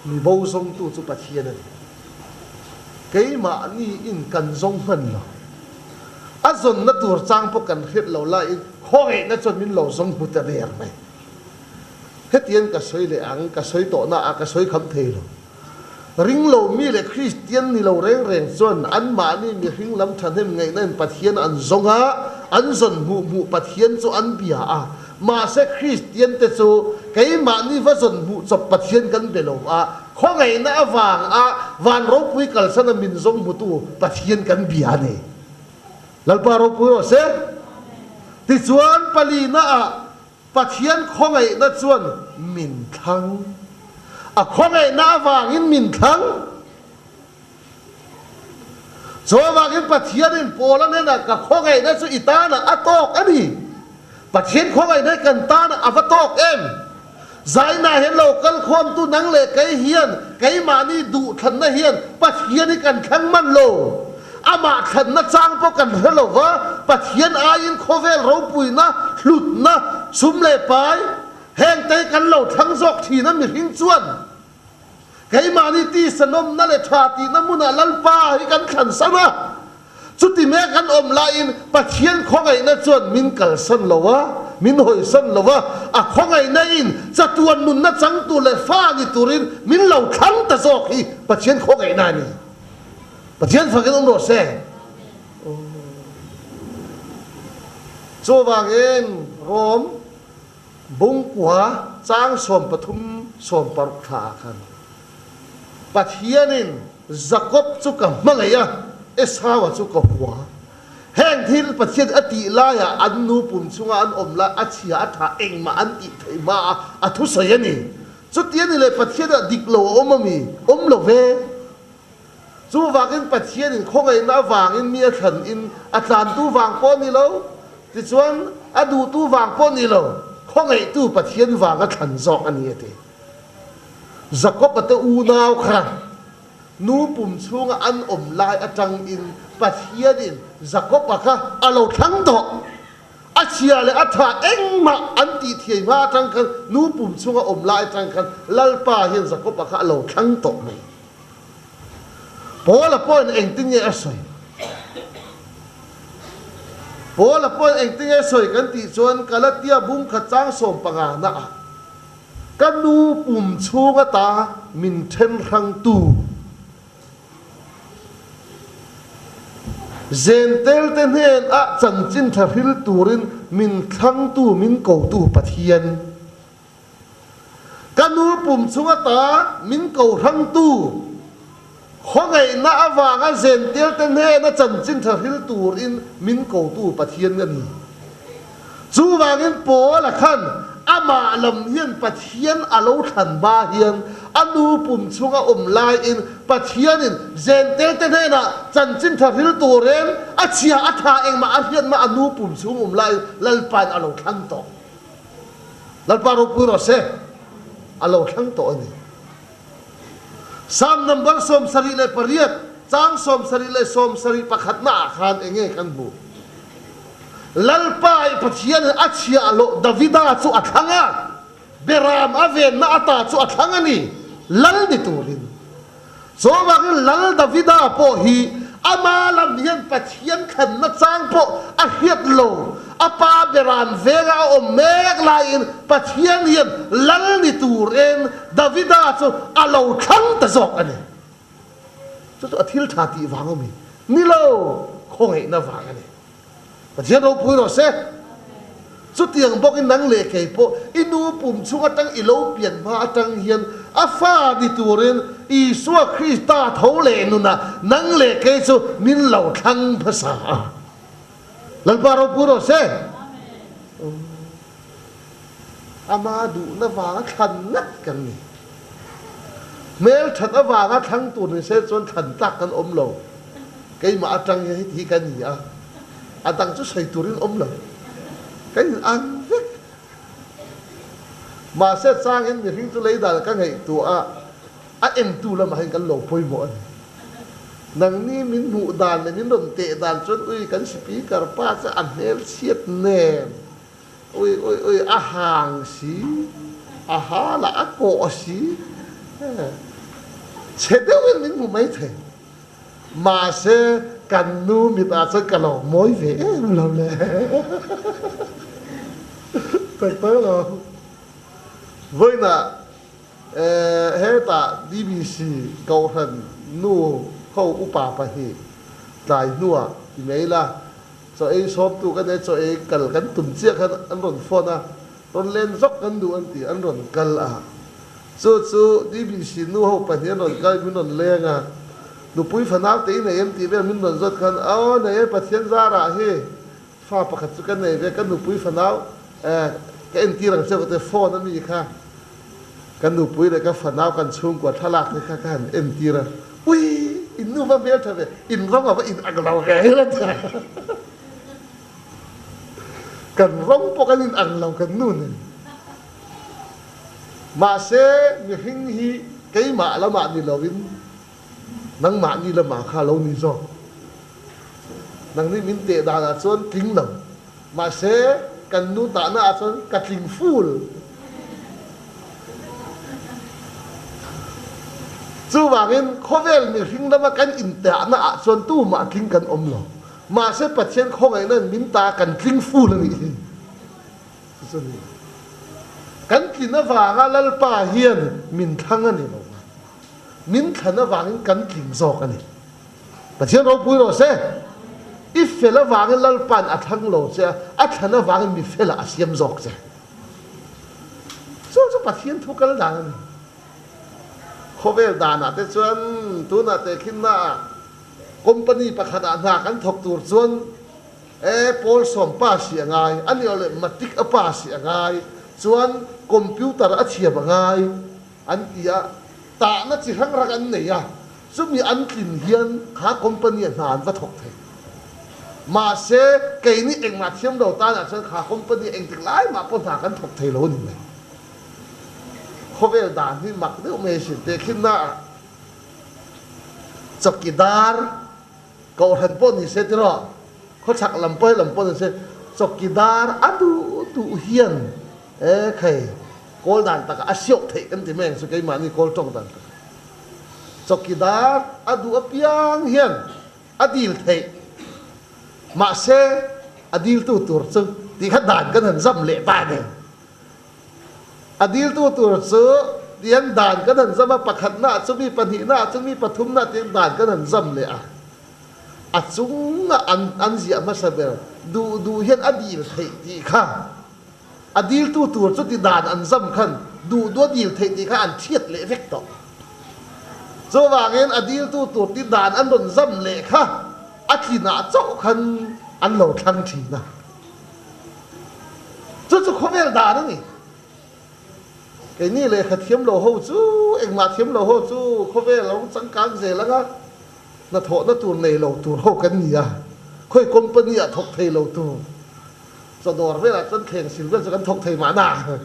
Mi bo zawngtu chu Pathian a ni. Keimahni in kan zawng hman lo. A zawnna tur chang pawh kan hriat lo laiin khawngaihna chuan min lo zawng hmu ta der mai. Hetiang ka sawi leh ang, ka sawi tawhna ah ka sawi kham thei lo. Ringlo mi leh Kristian ni lo reng reng chuan anmahni mihring lam thahnem ngaihna in Pathian an zawng a, an zawn hmuh hmuh Pathian chu an bia a. Mahse Kristian te chu keimahni va zawn hmuh chawp Pathian kan be lo a, khawngaihna avang a van ropui kalsan a min zawng hmutu Pathian kan bia a ni. Lalpa ropui rawh se. Tichuan palina ah Pathian khawngaihna chuan min thlang. A khawngaihna avangin min thlang. Chu avangin Pathianin Paula hnenah ka khawngaihna chu i tanah a tawk a ni. Pathian khawngaihna hi kan tanah a va tawk em? Zainah hian lo kal khawmtu nang leh kei hian keimahni duhthlanna hian Pathian hi kan thlang man lo. Amah thlanna chang pawh kan hre lo va, Pathian aiin khawvel ropuina, hlutna, sum leh pai, hengte hi kan lo thlang zawk thin a mihring chuan keimahni tisa nawmna leh tha tihna hmunah Lalpa hi kan thlan san a. Chuti mek an awm laiin Pathian khawngaihna chuan min kalsan lo a, min hawisan lo a, a khawngaihna in chatuan nunna changtu leh fa ni turin min lo thlang ta zawk hi Pathian khawngaihna a ni. Pathian fakin awm rawh se. Chuvangin Rom bungkua chang 13 16 thla ah khan Pathianin Jakob chu ka hmangaih a, Esau-a chu ka hua. Heng thil Pathian a tih laiah an nu pum chunga an awm lai a chhia a tha engmah an tih theih hma a a thusawi a ni. Chuti a ni leh Pathianah dik lo a awm a mi? Awm lo ve. Chuvangin Pathianin khawngaihna avangin mi a thlan in a tlantu vang pawh a ni lo, tichuan a duhtu vang pawh a ni lo, khawngaihtu Pathian vanga thlan zawk a ni a ti. Jakob-a te unau kha nu pum chhunga an awm lai atangin Pathianin Jakob-a kha a lo thlang tawh. A chhia leh a tha engmah an tih thiai hma atang khan nu pum chhunga awm lai atang khan Lalpa hian Jakob-a kha a lo thlang tawh mai. Paula pawhin engtin nge a sawi? Paula pawhin engtin nge a sawi kan tih chuan Galatia bung khat chang 15 na ah ka nu pum chhung ata min then hrangtu Zentel te hnen ah chanchin tha hril turin min thlangtu min kotu Pathian Ka nu pum chung ata min ko hrangtu khawngaihna avanga Zentel te hnena chanchin tha hril turin min kotu Pathian a ni. Chuvangin Paula khan amah lam hian Pathian a lo thlan hma hian a nu pum chunga awm laiin Pathianin Zentel te hnenah chanchin tha hril turin a chhia a tha engmah a hriat hma a nu pum chung awm laiin Lalpain a lo thlang tawh. Lalpa ropui rawh se, a lo thlang tawh a ni. Psalm number 78, chang 70 71 na ah khan enge kan hmuh? Lalpa i Pathian in a chhiah loh Davida chu a thlang a, Beram a venna ata chu a thlang a ni, lal ni turin. Chuvangin Lal Davida pawh hi ama lam hian Pathian thlanna chang pawh a hriat lo. A pa beran venga a awm mek laiin Pathian hian lal ni turin Davida chu a lo thlang ta zawk a ni. Chu chu a thil tha tih vang a mi ni lo, khawngaihna vang a ni. Pathian ropui rawh se. Chutiang bawkin nang leh kei pawh i nu pum chung atang i lo pian hma atang hian a fa ni turin Isua Krista tho leh nunah nang leh kei chu min lo thlang hmasa a. Lalpa ropui rawh se. Ama duhna vanga thlan ngat kan ni. Hmelthat avanga thlang tur ni se chuan thlan tlak kan awm lo. Keimah atang hian heti hi ka ni a, a dang chu sawi turin awm lo. Kan in ang vek. Mahse changin mihring chu lei dan ka ngaihtuah a, a entu lamah hian kan lo pawimawh a ni. Nangni min hmuh dan leh min rawn teh dan chuan ui kan speaker pa chu a hmel chhiat nen ui ui ui a hang si, a ha lah a kawh si, chhe deuhin min hmu mai thei. Mahse kan nu mit ah chuan ka lo mawi ve em lo le. Tak tak lo. Vawiinah Hetah DBC Kohhran nu ho upa pahnih tlai hnuah ti mai ila, chaw ei sawmtu ka nei, chaw ei kal kan tum chiah khan an rawn phone a, rawn len zawk kan duh an ti, an rawn kal a. Chu chu DBC nu ho pahnih an rawn kal in min rawn leng a, nupui fanau te i nei em tih vel min rawn zawt khan, aw nei e Pathian zarah hi Fa pakhat chu ka nei ve, ka nupui fanau eh ka entir ang che ka ti, phone a mi kha ka nupui leh ka fanau kan chhungkua thlalak te kha ka han entir a, ui in nu va hmel tha ve, in rawng a va in ang lo ve hi la ti a, kan rawng pawh kan in ang lo kan nu nen. Mahse mihring hi keimah lamah ni lovin Nangmahni lamah kha lo ni zawk. Nangni min teh danah chuan tling lo. Mahse, kan nu tahna ah chuan ka tling full. Chuvangin, khawvel mihring lama kan intehna ah chuan tumah tling kan awm lo. Mahse, Pathian khawngaihna in min ta kan tling full a nih hi. Chu chu a ni. Kan tlin avanga Lalpa hian min thlang a ni lo va. Min thlan avangin kan tling zawk a ni. Pathian ropui rawh se. I fel avangin Lalpa'n a thlang lo che a, a thlan avangin mi felah a siam zawk che. Chu chu Pathian thu kal dan a ni. Khawvel danah te chuan tunah tehkhinnaah company pakhatah hna kan thawk tur chuan e pawl sawm pass hi a ngai, a nih loh leh matric a pass hi a ngai, chuan computer a thiam a ngai. An ti a, tahna chi hrang hrang an nei a, chumi an tlin hian kha company ah hna an va thawk thei. Mahse, keini engmah thiam lo tanah chuan kha company ah engtik lai mah pawh hna kan thawk thei lo a ni mai. Khawvel dan hi mak deuh mai a sin. Tehkhinna ah chawkidar kohhran pawh ni se tiraw, khawchhak lam pawh he lam pawh ni se, chawkidar a duh duh hian e khai Kawl dan takah a siauh theih kan ti mai ang chu keimahni kawl tawng dan takah. Chawkidar a duh apiang hian a dil theih. Mahse a diltu tur chu tih kha dan kan han zam leh ta nen. A diltu tur chu tiang dan kan han zam a, pakhatnaah chu mi, pahnihnaah chu mi, pathumnaah tiang dan kan han zam leh a. A chungah an ziah hmasa ber duh duh hian a dil theih tih kha. A diltu tur chu ti dan an zam khan duh duh a dil theih tih kha an hriat leh vek tawh. Chuvangin a diltu tur ti dan an rawn zam leh kha a tlinah chauh khan an lo thlang thin a. Chu chu khawvel dan a ni. Keini lehkha thiam lo ho chu, engmah thiam lo ho chu khawvel a rawng changkang zel ang a, hnathawhna tur nei lo tur ho kan ni a, khawi company ah thawk thei lo tur. Chawdawr velah chuan thleng sil vel chu kan thawk thei mahna.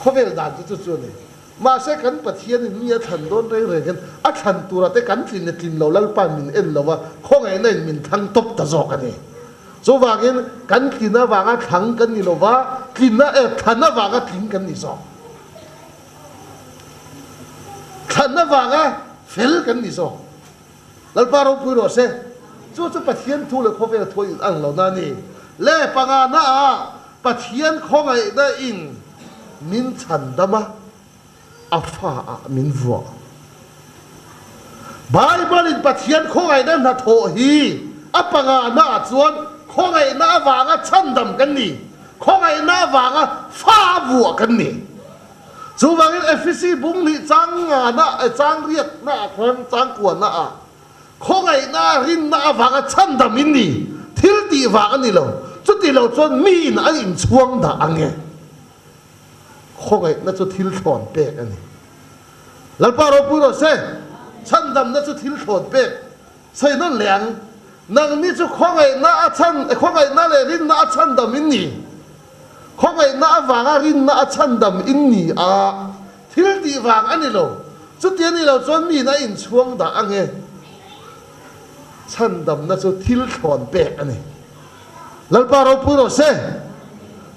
Khawvel dan chu chu chu a ni. Mahse kan Pathianin mi a thlan dawn reng reng hian a thlan tura te kan tlin leh tlin lo Lalpa'n min en lo va, khawngaihna in min thlang tawp ta zawk a ni. Chuvangin kan tlin avanga thlang kan ni lo va, tlin a eh thlan avanga tling kan ni zawk. Thlan avanga fel kan ni zawk. Lalpa ropui rawh se. Chu chu Pathian thu leh khawvel thu a in ang lohna a ni. Le pangana ah Pathian khawngaihna in min chhan dam a, a fa ah min vuah. Bible in Pathian khawngaihna hnathawh hi a pangana ah chuan khawngaihna avanga chhandam kan ni, khawngaihna avanga fa a vuah kan ni. Chuvangin Efesi bung hnih chang ngana eh chang riatna ah khan chang kuana ah khawngaihna rinna avanga chhandam in ni, thil tih vang a ni lo, chuti lo chuan mi in an inchhuang dah ang e. Khawngaihna chu thil thlawn pek a ni. Lalpa ropui rawh se, chhandamna chu thil thlawn pek sawi nawn leh ang. Nangni chu khawngaihna a chhan khawngaihna leh rinna a chhandam in ni. Khawngaihna avanga rinna a chhandam in ni a, thil tih vang a ni lo. Chuti a nih loh chuan miin a inchhuang dah ang e. Chhandamna chu thil thlawn pek a ni. Lalpa ropui rawh se.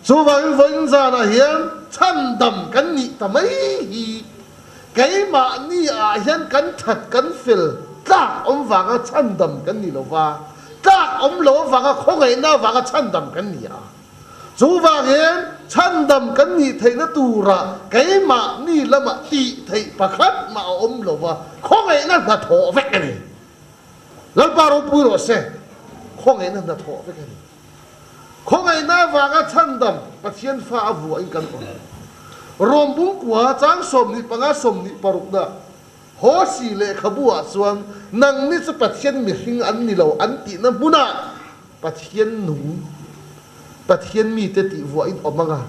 Chuvangin vawiin zanah hian chhandam kan nih ta mai hi keimahni ah hian kan that kan fel tlak awm vanga chhandam kan ni lova, tlak awm lo avanga khawngaihna avanga chhandam kan ni a. Chuvangin chhandam kan nih theihna turah keimahni lamah tih theih pakhat mah a awm lova, khawngaihna hnathawh vek a ni. Lalpa ropui rawh se, khawngaihna hnathawh vek a ni. Khawngaihna avanga chhandam Pathian fa a vuahin kan awm. Rom bungkua chang 25 26 na Hawsi lehkhabu ah chuan nangni chu Pathian mihring an ni lo an tihna hmunah Pathian nung, Pathian mite tih vuahin awm anga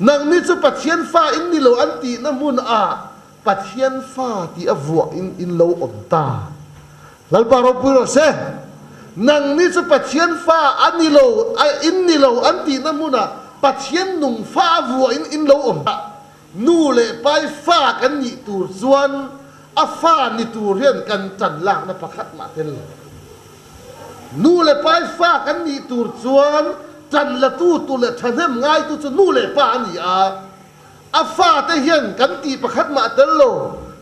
nangni chu Pathian fa in ni lo an tihna hmunah Pathian fa tih a vuahin in lo awm ta. Lalpa ropui rawh se. Nangni chu Pathian fa a ni lo, in ni lo an tihna hmunah Pathian nung fa a vuahin in lo awm ta. Nu leh pai fa kan nih tur chuan a fa ni tur hian kan tan lakna pakhat mah tel lo. Nu leh pai fa kan nih tur chuan tan latu tu leh thahnem ngaitu chu nu leh pa a ni a. A fate hian kan tih pakhat mah a tel lo,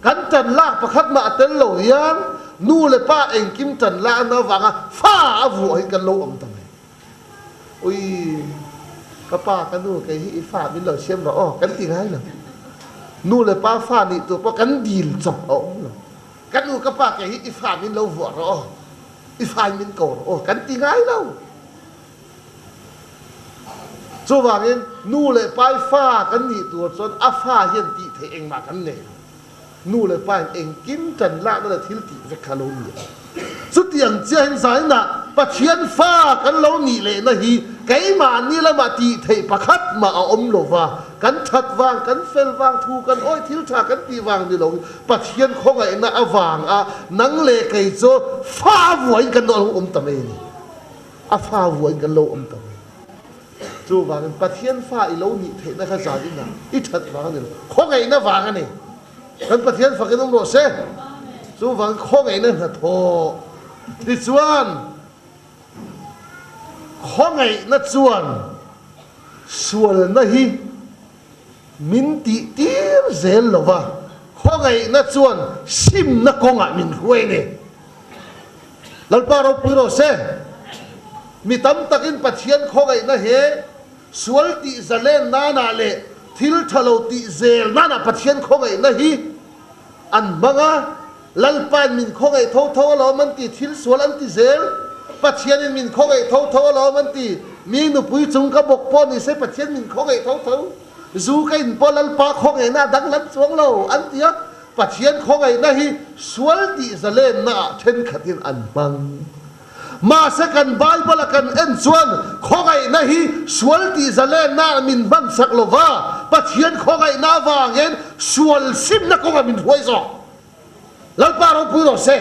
kan tan lak pakhat mah a tel lo hian nu leh pa engkim tan lakna avanga fa a vuah hi kan lo awm ta mai. Ui, ka pa, ka nu, kei hi i fa min lo siam rawh aw, kan ti ngai lo. Nu leh pa fa nih tur pawh kan dil chawp a awm lo. Ka nu, ka pa, kei hi i fa min lo vuah rawh aw, i fa in min ko rawh aw, kan ti ngai lo. Chuvangin nu leh pai fa kan nih tur chuan a fa hian tih theih engmah kan nei lo. Nu leh pa in engkim tan lakna leh thil tih vek kha lo ni a. Chutiang chiahin zainah Pathian fa kan lo nih lehna hi keimahni lamah tih theih pakhat mah a awm lo va, kan that vang, kan fel vang, thu kan awih thil tha kan tih vang ni loin Pathian khawngaihna avanga nang leh kei chu fa vuain kan lo awm ta mai a ni. A fa vuain kan lo awm ta mai. Chuvangin Pathian fa i lo nih theihna kha zan inah i that vang a ni lo, khawngaihna vang a ni. Kan Pathian fakin awm rawh se. Chuvangin khawngaihna hnathawh tichuan khawngaihna chuan sualna hi min tih tir zel lo va, khawngaihna chuan simna kawngah min hruai a ni. Lalpa ropui rawh se. Mi tam takin Pathian khawngaihna he sual tih zalen nanah leh thil tha lo tih zel nanah Pathian khawngaihna hi an hmang a, Lalpain min khawngaih tho tho alawm an ti, thil sual an ti zel. Pathianin min khawngaih tho tho alawm an ti, mi nupui chung ka bawk pawh ni se Pathian min khawngaih tho tho, zu ka in pawh Lalpa khawngaihna a danglam chuang lo an ti a, Pathian khawngaihna hi sual tih zalenna ah thenkhatin an hmang. Mahse kan Bible a kan en chuan khawngaihna hi sual tih zalenna ah min hman sak lo va, Pathian khawngaihna avangin sual simna kawngah min hruai zawk. Lalpa ropui rawh se.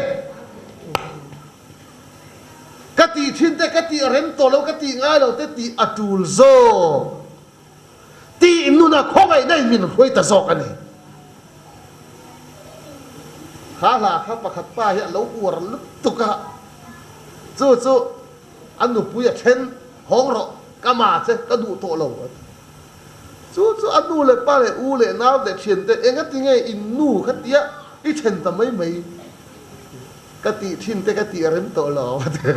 Ka tih thin te, ka tih rem tawh lo, ka tih ngai lo te tih a tul zawk. Tih nuna khawngaihna in min hruai ta zawk a ni. Kha hla kha pakhat pa hi a lo uar lutuk a, chu chu a nupui a then, Hawng rawh, ka ma che, ka duh tawh lo a ti. Chu chu a nu leh pa leh u leh nau leh thian te engati nge in nu kha tia i then ta mai mai ka tih thin te ka tih rem tawh lo a ti.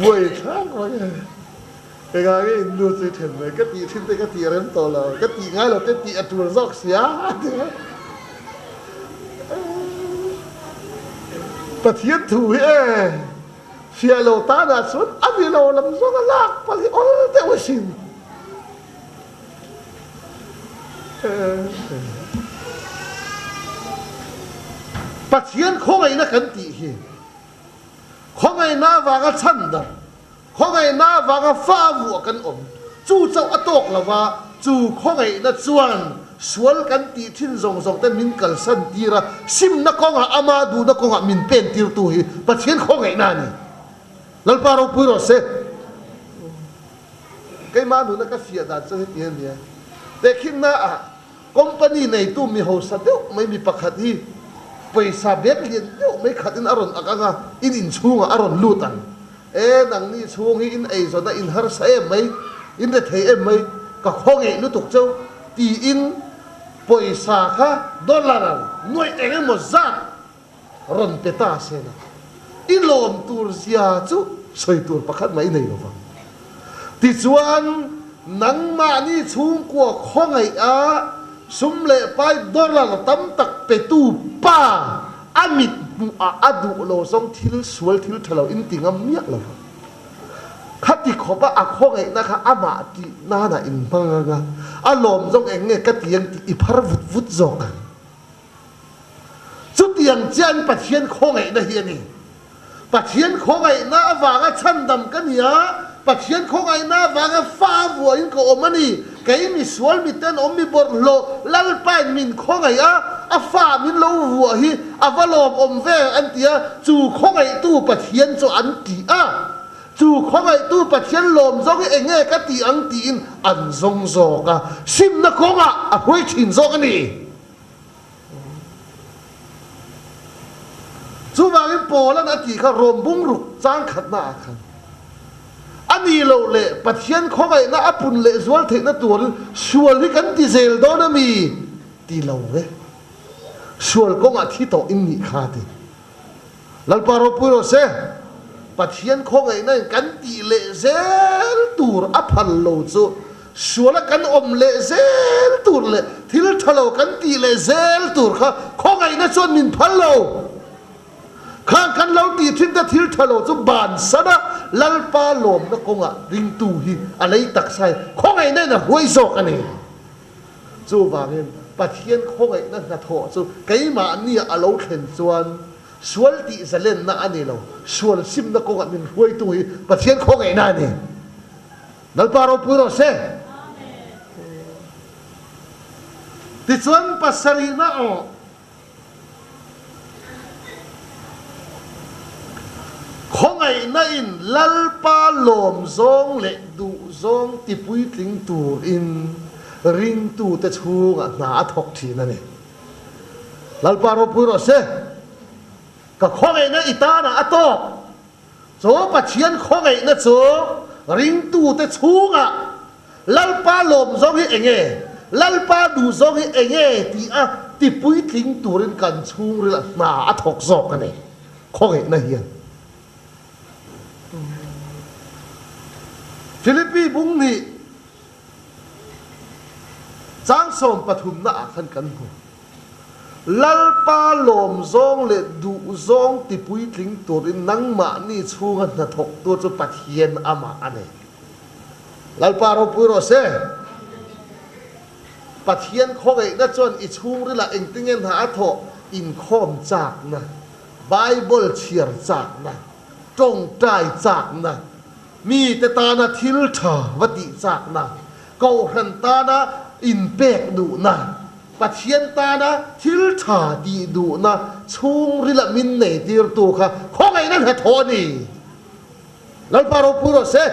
Buai thlak mai e. Engah nge in nu chu i then mai? Ka tih thin te ka tih rem tawh lo. Ka tih ngai lo te tih a tul zawk sia a ti a. Pathian thu hi e fiah lo tanah chuan a ni lo lam zawng a lak palh hi awl deuh asin. Pathian khawngaihna kan tih hi khawngaihna avanga chhan dang, khawngaihna avanga fa vuah kan awm, chu chauh a tawk lo va, chu khawngaihna chuan sual kan tih thin zawng zawng te min kalsan tir a, simna kawngah ama duhna kawngah min pen tirtu hi Pathian khawngaihna a ni. Lalpa ropui rawh se. Keimah nuna ka fiah dan chu heti a nia. Tehkhinna ah company neitu mi hausa deuh mai mi pakhat hi pawisa bag lian deuh mai khatin a rawn ak ang a, in inchhungah a rawn lut ang. E nangni chhung hi in eizawn a in harsa em mai, in rethei em mai, ka khawngeih lutuk cheu tiin pawisa kha dollar nuaih eng emaw zat rawn pe ta se la, i lawm tur zia chu sawi tur pakhat mah i nei lo vang. Tichuan, nangmahni chhungkua khawngaih a sum leh pai dollar tam tak petu pa a mit hmuh ah a duh lo zawng thil sual thil tha lo in ti ngam miah lo vang. Khati khawpa a khawngaihna kha amah tih nanah in hmang ang a, a lawm zawng eng nge ka ti ang tih i phar vut vut zawk ang. Chutiang chian Pathian khawngaihna hi a ni. Pathian khawngaihna avanga chhandam ka ni a, Pathian khawngaihna avanga fa vuahin ka awm a ni. Kei mi sual mi tenawm mi bawrhhlawh Lalpain min khawngaih a, a fa min lo vuah hi a va lawmawm ve an ti a, chu khawngaihtu Pathian chu an ti a. Chu khawngaihtu Pathian lawm zawng hi eng nge ka tih ang tiin an zawng zawk a, simna kawngah a hruai thin zawk a ni. Chuvangin Paula'n a tih kha Rom bungruk chang khatna ah khan a ni loh leh Pathian khawngaihna a pun leh zual theihna turin sual hi kan ti zel dawn a mi ti lo ve. Sual kawngah thi tawh in nih kha ti. Lalpa ropui rawh se. Pathian khawngaihna in kan tih leh zel tur a phal lo chu Suala kan awm leh zel tur leh thil tha lo kan tih leh zel tur kha khawngaihna chuan min phal lo. Khang kan lo tih thin te thil tha lo chu bansan a Lalpa lawmna kawngah ringtu hi a lei taksa hi khawngaihna in a hruai zawk a ni. Chuvangin Pathian khawngaihna hnathawh chu keimahnia a lo thlen chuan sual tih zalenna a ni lo, sual simna kawngah min hruaitu hi Pathian khawngaihna a ni. Lalpa ropui rawh se. Tichuan pasarihna aw khawngaihna in Lalpa lawm zawng leh duh zawng ti puitling turin ringtute chhungah hna a thawk thin a ni. Lalpa ropui rawh se. Ka khawngaihna i tanah a tawk. Chu Pathian khawngaihna chu ringtute chhungah Lalpa lawm zawng hi enge, Lalpa duh zawng hi enge tih a tipuitling turin kan chhungril a hna a thawk zawk a ni. Khawngaihna hian Philippi bung nih chang 13 ah khan kan hmu. Lalpa lawm zawng leh duh zawng ti puitling turin nangmahni chhunga hnathawktu chu Pathian amah a ni. Lalpa ropui rawh se. Pathian khawngaihna chuan i chhungrilah engtinge hna a thawh? Inkhawm chakna, Bible chhiar chakna, tawngtai chakna, mite tana thil tha va tih chakna, kohhran tana inpek duhna, Pathian tana thil tha tih duhna chhungrila min nei tirtu kha khawngaihna hnathawh a ni. Lalpa ropui rawh se.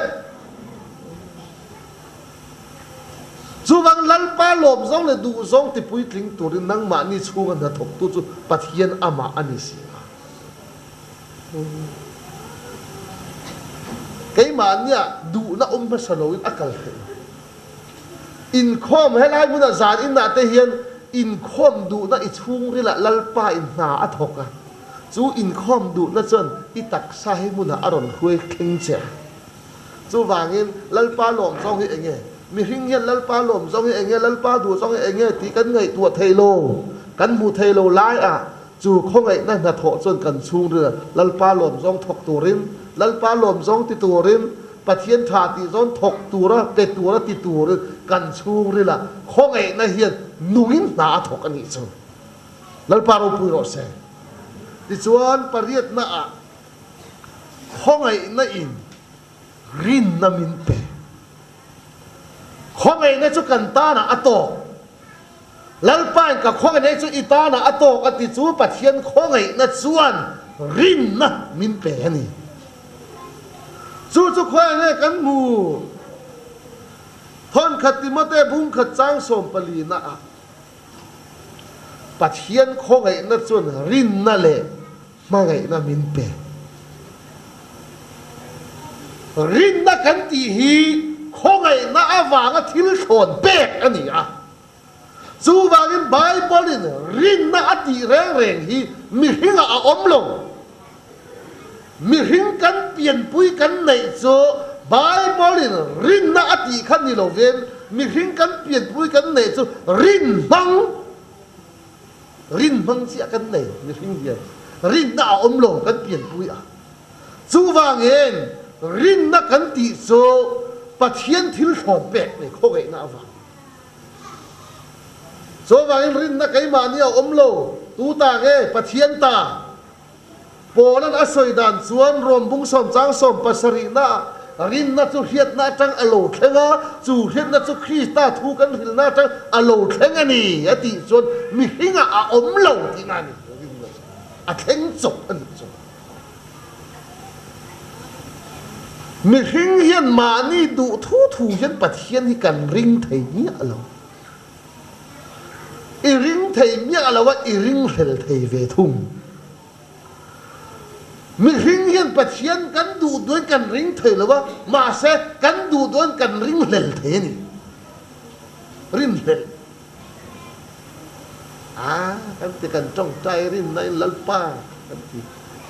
Chuvang Lalpa lawm zawng leh duh zawng ti puitling turin nangmahni chhunga hnathawktu chu Pathian amah a ni si a. Keimahnia duhna awm hmasa loin a kal theih lo. Inkhawm, Helai hmunah zan inah te hian inkhawm duhna i chhungrilah Lalpa in hna a thawk a, chu inkhawm duhna chuan i taksa hi hmunah a rawn hruai thleng che a. Chuvangin Lalpa lawm zawng hi enge? Mihring hian Lalpa lawm zawng hi enge? Lalpa duh zawng hi enge tih kan ngaihtuah thei lo, kan hmu thei lo laiah chu khawngaihna hnathawh chuan kan chhungrilah Lalpa lawm zawng thawk turin, Lalpa lawm zawng ti turin, Pathian tha tih zawn thawk tura pe tura ti turin kan chhungrilah khawngaihna hian nungin hna a thawk a nih chu. Lalpa ropui rawh se. Tichuan pariatna ah khawngaihna in rinna min pe. Khawngaihna chu kan tanah a tawk. Lalpa in ka khawngaihna chu i tanah a tawk a ti chu Pathian khawngaihna chuan rinna min pe a ni. Chu chu khawiah nge kan hmu? Thawnkhat Timote bungkhat chang sawmpalina ah Pathian khawngaihna chuan rinna leh hmangaihna min pe. Rinna kan tih hi khawngaihna avanga thil thlawn pek a ni a. Chuvangin Bible-in rinna a tih reng reng hi mihringah a awm lo. Mihring kan pianpui kan neih chu Bible-in rinna a tih kha ni lovin mihring kan pianpui kan neih chu rin hmang, rin hmang chiah kan nei mihring hian rinna a awm lo kan pianpui a. Chuvangin rinna kan tih chu Pathian thil thlawn pek nei khawngaihna avang. Chuvangin rinna keimahni a awm lo, tu ta nge? Pathian ta. Paula'n a sawi dan chuan Rom bung sawm chang sawm pasarihna ah rinna chu hriatna atang a lo thleng a, chu hriatna chu Krista thu kan hrilhna atang a lo thleng a ni a tih chuan mihringah a awm lo tihna a ni. Rinna chu a thleng chawp a nih chuan. Mihring hian mahni duh thu thu hian Pathian hi kan ring thei miah lo. I ring thei miah lo a, i ring hrel thei ve thung. Mihring hian Pathian kan duh duhin kan ring thei lo a, mahse kan duh duhin kan ring hlel thei a ni. Rinhlelh. A kan ti kan tawngtai rinna in Lalpa kan ti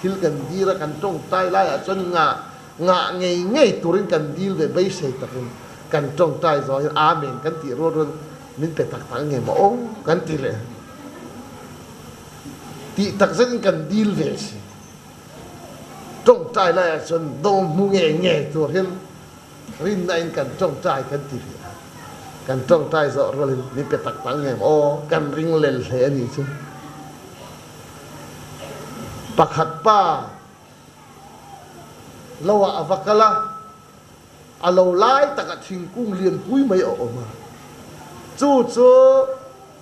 thil kan dil a kan tawngtai laiah chuan ngah ngah ngei ngei turin kan dil ve beisei takin kan tawngtai zawh hian Amen kan tih rual rual min pe tak tak nge maw aw kan ti leh tih tak zetin kan dil ve si tawngtai laiah chuan dawm hmu ngei ngei tur hian Rinna in kan tawngtai kan ti ve a, kan tawngtai zawh rualin min pe tak tak ngem aw, kan ring lel hle a nih chu. Pakhat pa lo ah a va kal a, a lo lai takah thingkung lianpui mai a awm a, chu chu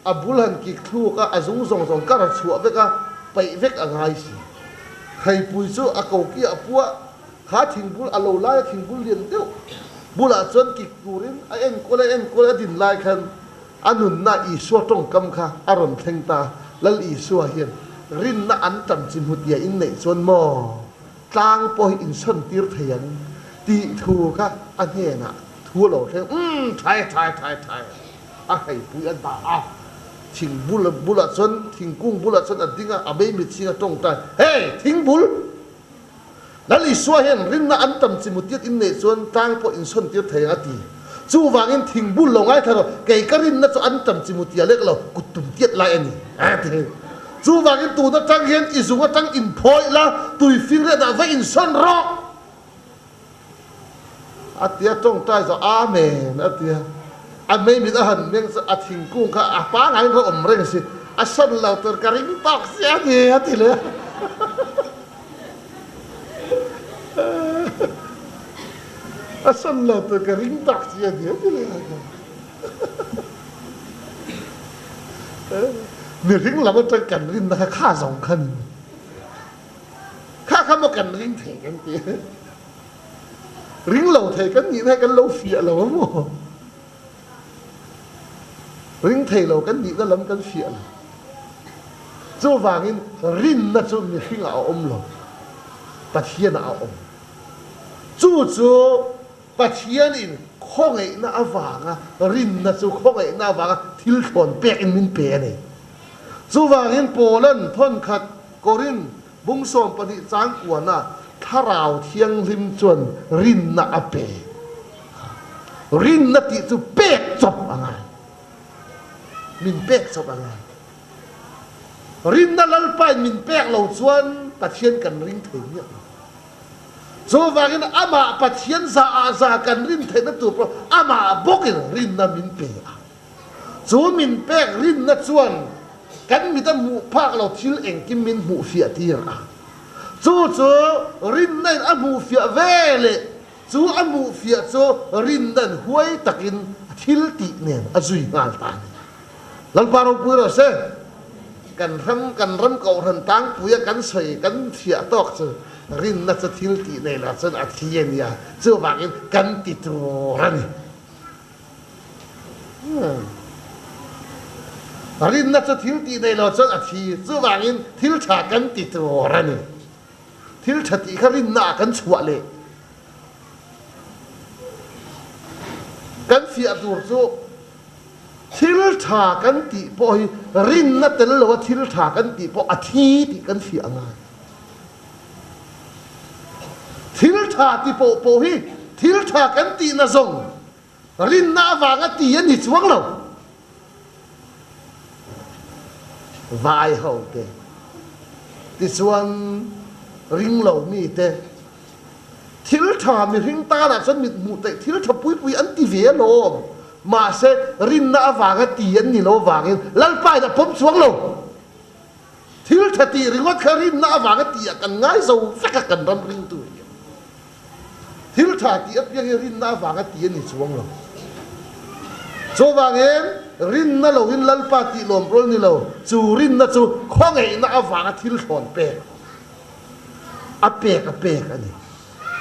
a bul han kik thluk a, a zung zawng zawng kar a chhuah vek a, paih vek a ngai si. Khaipui chu a koki a puah. Kha thingbul a lo lai a thingbul lian deuh bulah chuan kik turin a enkawl a enkawl a din lai khan a nunna Isua tawngkam kha a rawn thleng ta. Lal Isua hian rinna an tam chi hmu tia in neih chuan maw tlang pawh hi in sawn tir thei ang tih thu kha a hnenah thu a lo thleng umm thai thai thai thai a hreipui a dah a thingbul bulah chuan thingkung bulah chuan a ding a a mei mitching a tawngtai hey thingbul Lal Isua hian rinna an tam chi mutiat in neih chuan tlang pawh in sawn tir thei ang a ti. Chuvangin thingbul lo ngaithla rawh, kei ka rinna chu an tam chi mutia lek lo, kut tum tiat lai a ni, a ti. Chuvangin tun atang hian i zung atang in phawih la, tui fing riatah va in sawn rawh! A ti a, tawngtai zawh Amen a ti a. A mei mit a han meng chu a thingkung kha a pangaiin kha awm reng si, a sawn lo tur ka ring tawk si a ni a ti leh a. A sawn lo tur ka ring tawk si a ni a ti leh a. Mihring lam atang kan rinna kha kha zawng kha ni. Kha kha maw kan ring thei kan ti. Ring lo thei kan nihna hi kan lo fiah lo a maw? Ring thei lo kan nihna lam kan fiah lo. Chuvangin rinna chu mihringah a awm lo, Pathianah a awm. Chu chu Pathianin khawngaihna avanga rinna chu khawngaihna avanga thil thlawn pekin min pe a ni. Chuvangin Paulan thawnkhat Korin Bung 12 chang kuana Thlarau Thianghlim chuan rinna a pe. Rinna tih chu pek chawp a ngai. Min pek chawp a ngai. Rinna Lalpain min pek lo chuan Pathian kan ring thei miah lo. Chuvangin amah Pathian za ah za kan rin theihna tur pawh amah bawkin rinna min pe a. Chu min pek rinna chuan kan mit a hmuh phak lo thil engkim min hmuh fiah tir a. Chu chu rinna in a hmuh fiah ve leh chu a hmuh fiah chu rinna in huai takin a thil tih nen a zui nghal ta a ni. Lalpa ropui rawh se. Kan ram kan ram kohhran tlangpuia kan sawi kan fiah tawk chu rinna chu thil tih nei lo chuan a thi a nia. Chuvangin kan ti tur a ni. Rinna chu thil tih nei lo chuan a thi, chuvangin thil tha kan ti tur a ni. Thil tha tih kha rinna ah kan chhuah leh. Kan fiah tur chu thil tha kan tih pawh hi rinna tel loa thil tha kan tih pawh a thi tih kan fiah a ngai. Thil tha ti pawh pawh hi thil tha kan tihna zawng Rinna avanga ti a ni chuang lo. Vai ho te, tichuan ring lo mi te, thil tha mihring tanah chuan mit hmuh theih thil tha pui pui an ti ve alawm. Mahse, rinna avanga ti an ni lo avangin Lalpa in a pawm chuang lo. Thil tha tih ringawt kha rinna avanga ti ah kan ngai zo vek a kan ram ringtu hian. Thil tha tih apiang hi rinna avanga ti a ni chuang lo. Chuvangin rinna loin Lalpa tih lawm rual ni lo, chu rinna chu khawngaihna avanga thil thlawn pek a pek a pek a ni.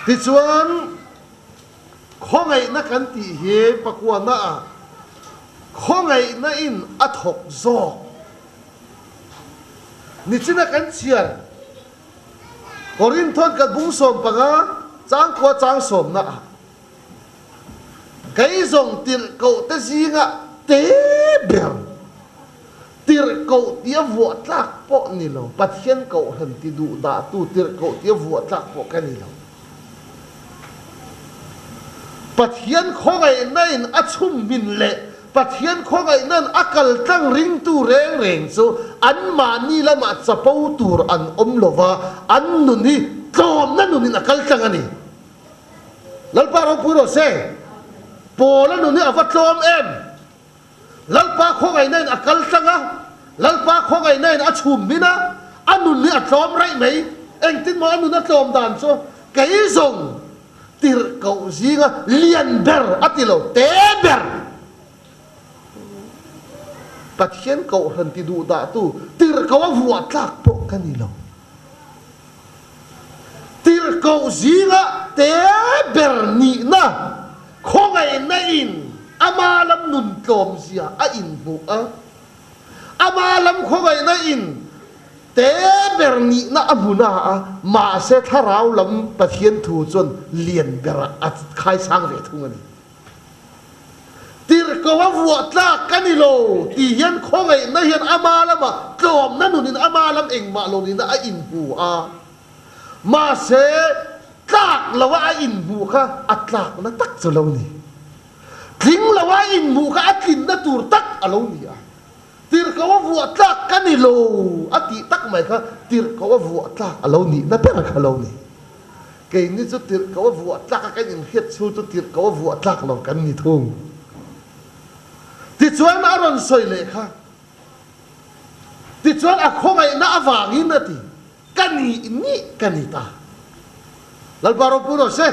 Tichuan khawngaihna kan tih hi pakuana ah khawngaihna in a thawk zawk nichina kan chhiar. Korinthon kan bung 15 changkua chang sawmna ah kei zawng tirhkoh te zingah te ber tirhkoh tia vuah tlak pawh ni lo, Pathian kohhran ti duh dahtu tirhkoh tia vuah tlak pawh ka ni lo. Pathian khawngaihna in a chhum hmin leh Pathian khawngaihna'n a kal tlang ringtu reng reng chu anmahni lamah chapo tur an awm lo va, an nun hi tlawmna nunin a kal tlang a ni. Lalpa ropui rawh se. Paula nun hi a va tlawm em! Lalpa khawngaihnain a kal tlang a, Lalpa khawngaihnain a chhum hmin a, a nun hi a tlawm raih mai. Engtin maw a nun a tlawm dan chu? Kei zawng Tirhkoh zinga lian ber a ti lo, te ber. Pathian kohhran ti duh dahtu tirhkoh a vuah tlak pawh ka ni lo. Tirhkoh zinga te ber nihna khawngaihna in ama lam nun tlawmzia a inhmuh a, ama lam khawngaihna in Te ber nihna a hmu na a, mahse thlarau lam Pathian thu chuan lian berah a khaisang ve thung a ni. Tirhko a vuah tlak ka ni lo tih hian khawngaihna hian ama lamah tlawmna nunin ama lam engmah lo nihna a inhmu a, mahse tlak loa a inhmuh kha a tlakna tak chu lo ni. Tling loa a inhmuh kha a tlinna tur tak a lo ni a. Tirhkoh a vuah tlak ka ni lo a tih tak mai kha tirhkoh a vuah tlak a lo nihna ber kha lo ni. Keini chu tirhkoh a vuah tlak a kan inhriat chhung chu tirhkoh a vuah tlak lo kan ni thung. Tichuan a rawn sawi leh kha. Tichuan a khawngaihna avangin a ti, Ka ni nih ka ni ta. Lalpa ropui rawh se.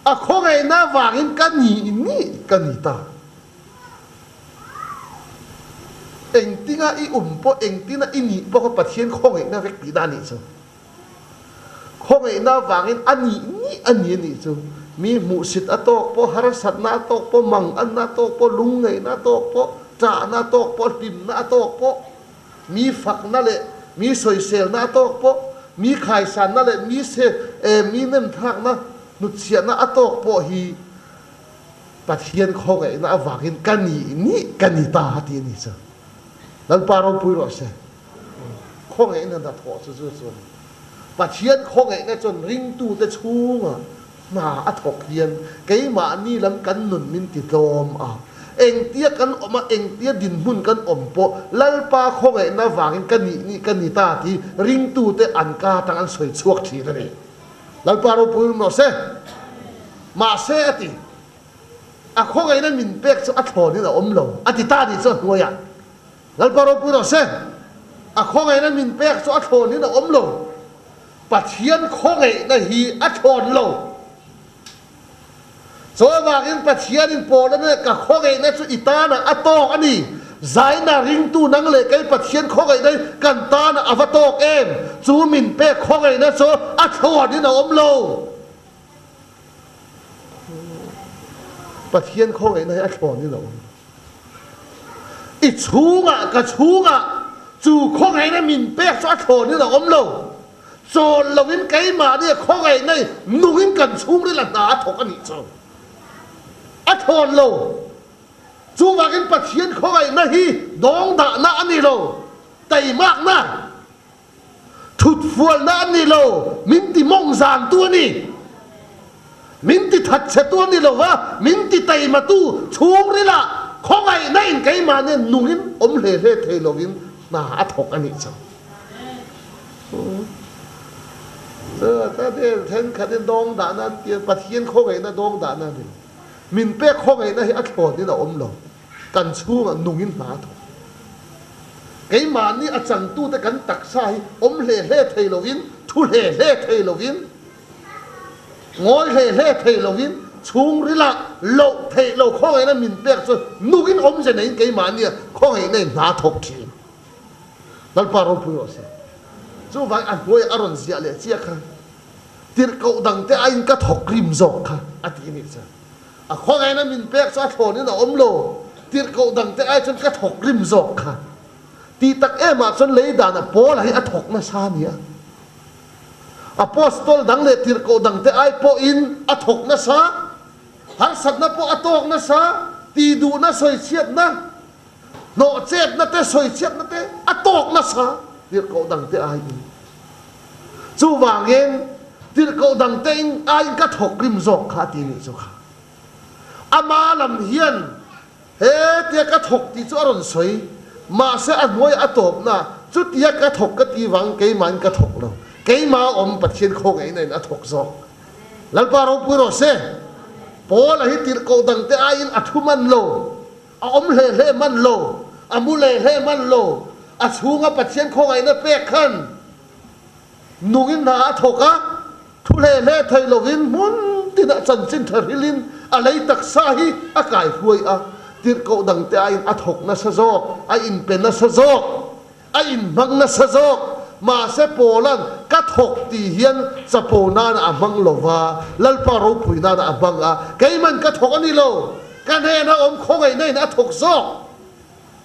A khawngaihna avangin ka ni nih ka ni ta. Engtinga i um pawh, engtina i nih pawh kha Pathian khawngaihna vek tihna a nih chu. Khawngaihna avangin a nih nih a ni a nih chu. Mi hmuhsit a tawk pawh, harsatna a tawk pawh, manganna a tawk pawh, lungngaihna a tawk pawh, ṭahna a tawk pawh, hlimna a tawk pawh, mi fakna leh mi sawiselna a tawk pawh, mi khaisanna leh mi se mi nemthlakna hnutchhiahna a tawk pawh hi Pathian khawngaihna avangin ka nih nih ka ni ta a ti a ni chu. Lalpa ropui rawh se. Khawngaihna hnathawh chu chu chu a ni. Pathian khawngaihna chuan ringtute chhungah hna a thawk hian keimahni lam kan nun min ti tlawm a. Engtia kan awm a, engtia dinhmun kan awm pawh Lalpa khawngaihna avangin ka nih nih ka ni ta tih ringtute an ka atang an sawi chhuak thin a ni. Lalpa ropui rawh se. Mahse a ti, a khawngaihna min pek chu a thlawnin a awm lo, a ti ta nih chu a hnuaiah. Lalpa ropui rawh se. A khawngaihna min pek chu a thlawnin a awm lo. Pathian khawngaihna hi a thlawn lo. Chu avangin Pathianin Paula nen ka khawngaihna chu i tanah a tawk a ni. Zaina ringtu nang leh kei Pathian khawngaihna hi kan tanah a va tawk em? Chu min pek khawngaihna chu a thlawnin a awm lo. Pathian khawngaihna hi a thlawnin a awm lo. I chhungah, ka chhungah chu khawngaihna min pek chu a thlawnin a awm lo. Chawl loin keimahni a khawngaihna i nungin kan chhungril a hna a thawk a nih chu. A thlawn lo. Chuvangin Pathian khawngaihna hi dawngdahna a ni lo, teimakna, thutfualna a ni lo, min ti mawng zantu a ni. Min ti thatchhetu a ni lo va, min ti teimatu chhungrilah khawngaihna in keimahni nungin awm hle hle thei lovin hna a thawk a nih chu. Thenkhatin dawngdahna an ti a, Pathian khawngaihna dawngdahna a ni lo. Min pek khawngaihna hi a thlawn in a awm lo, kan chhungah nung in hna a thawk. Keimahni a changtute kan taksa hi awm hle hle thei lovin, thu hle hle thei lovin, ngawi hle hle thei lovin, chhungrilah loh theih lo khawngaihna min pek chu nung in awmze neiin keimahni a khawngaihna in hna a thawk thin. Lalpa ropui rawh se. Chuvangin a hnuaiah a rawn ziah leh chiah kha. Tirhkoh dangte aiin ka thawk rim zawk kha a ti nih chuan a khawngaihna min pek chu a thlawnin a awm lo. Tirhkoh dangte ai chuan ka thawk rim zawk kha tih tak emah chuan lei dan a Paula hi a thawk nasa a nia. Apostol dang leh tirhkoh dangte ai pawhin a thawk nasa, harsatna pawh a tawk nasa, tihduhna sawichhiatna, hnawhchetna te sawichhiatna te a tawk nasa tirhkoh dangte aiin. Chuvangin, tirhkoh dangte in aiin ka thawk rim zawk kha a ti nih chu kha. Ama lam hian he tia ka thawk tih chu a rawn sawi, mahse a hnuai a tawpna chutia ka thawk ka ti vang keimahin ka thawk lo, keima awm Pathian khawngaihna in a thawk zawk. Lalpa ropui rawh se. Paula hi tirhkoh dangte aiin a thu man lo. A awm hle hle man lo, a mu leh hle man lo. A chhunga Pathian khawngaihna pek khan nungin hna a thawk a, thu hle hle thei lovin hmun tinah chanchin tha hrilhin a lei taksa hi a kaihruai a, tirhkoh dangte aiin a thawk nasa zawk, a inpe nasa zawk, a inhmang nasa zawk. Mahse Paula'n ka thawk tih hian chapo nana a hmang lo va, Lalpa ropui nana a hmang a, keiman ka thawk a ni lo, ka hnena awm khawngaihna in a thawk zawk.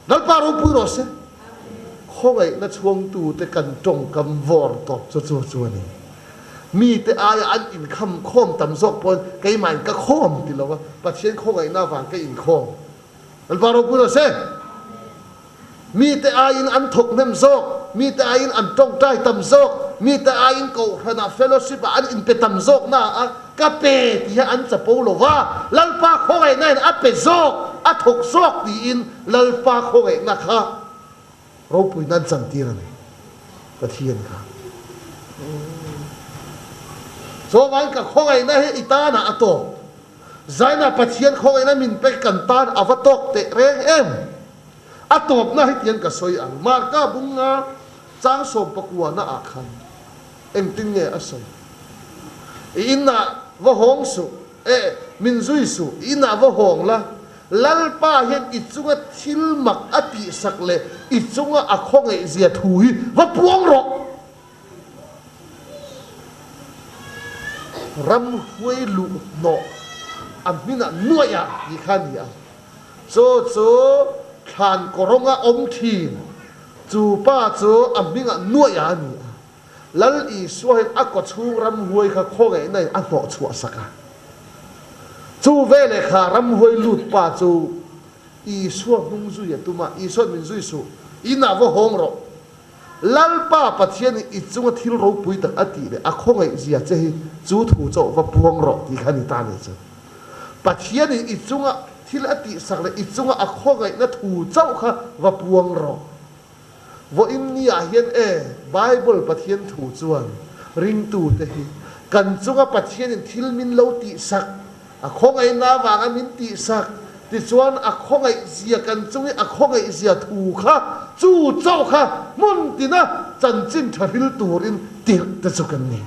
Lalpa ropui rawh se. Khawngaihna chhuangtute kan tawngkam vawr tawp chu chu chu a ni. Mite aia an inkham khawm tam zawk pawhin keimahin ka khawm ti lo va, Pathian khawngaihna avang ka inkhawm. Lalpa ropui rawh se. Mite aiin an thawk hnem zawk, mite aiin an tawngtai tam zawk, mite aiin kohhranah fellowship ah an inpe tam zawk na a ka pe tih hi an chapo lo va, Lalpa khawngaihna in a pe zawk, a thawk zawk tiin Lalpa khawngaihna kha ropuina an chantir a ni. Pathian kha. Chuvangin ka khawngaihna hi i tanah a tawk. Zaina Pathian khawngaihna min pek kan tan a va tawk teh reng em? A tawpna hetiang ka sawi ang, Marka bunga chang sawmpakuana ah khan engtin nge a sawi? I inah va hawng suh, eh, min zui suh, i inah va hawng la, Lalpa hian i chunga thil mak a tihsak leh i chunga a khawngaihzia thu hi va puang rawh. Ram huai luh hnawh a hminah nuaih ah tih kha a ni a, chu chu thlan kawrawnga awm thin chu pa chu a hmingah nuaih ah a ni a. Lal Isua hian a kawchhung ram huai kha khawngaihna in a hnawh chhuah sak a. Chu veleh kha ram huai lut pa chu Isua hnung zui a tum a, Isua'n min zui suh, inah va hawng rawh. Lalpa Pathianin i chunga thil ropui tak a tih leh a khawngaihzia che hi chu thu chauh va puang rawh tih kha a ni ta nih chu. Pathianin i chunga thil a tihsak leh i chunga a khawngaihna thu chauh kha va puang rawh. Vawiin niah hian e, Bible Pathian thu chuan ringtute hi kan chunga Pathianin thil min lo tihsak, A khawngaihna avanga min tihsak, tichuan a khawngaihzia kan chung i a khawngaihzia thu kha chu chauh kha hmun tina chanchin tha hril turin tirh te chu kan ni.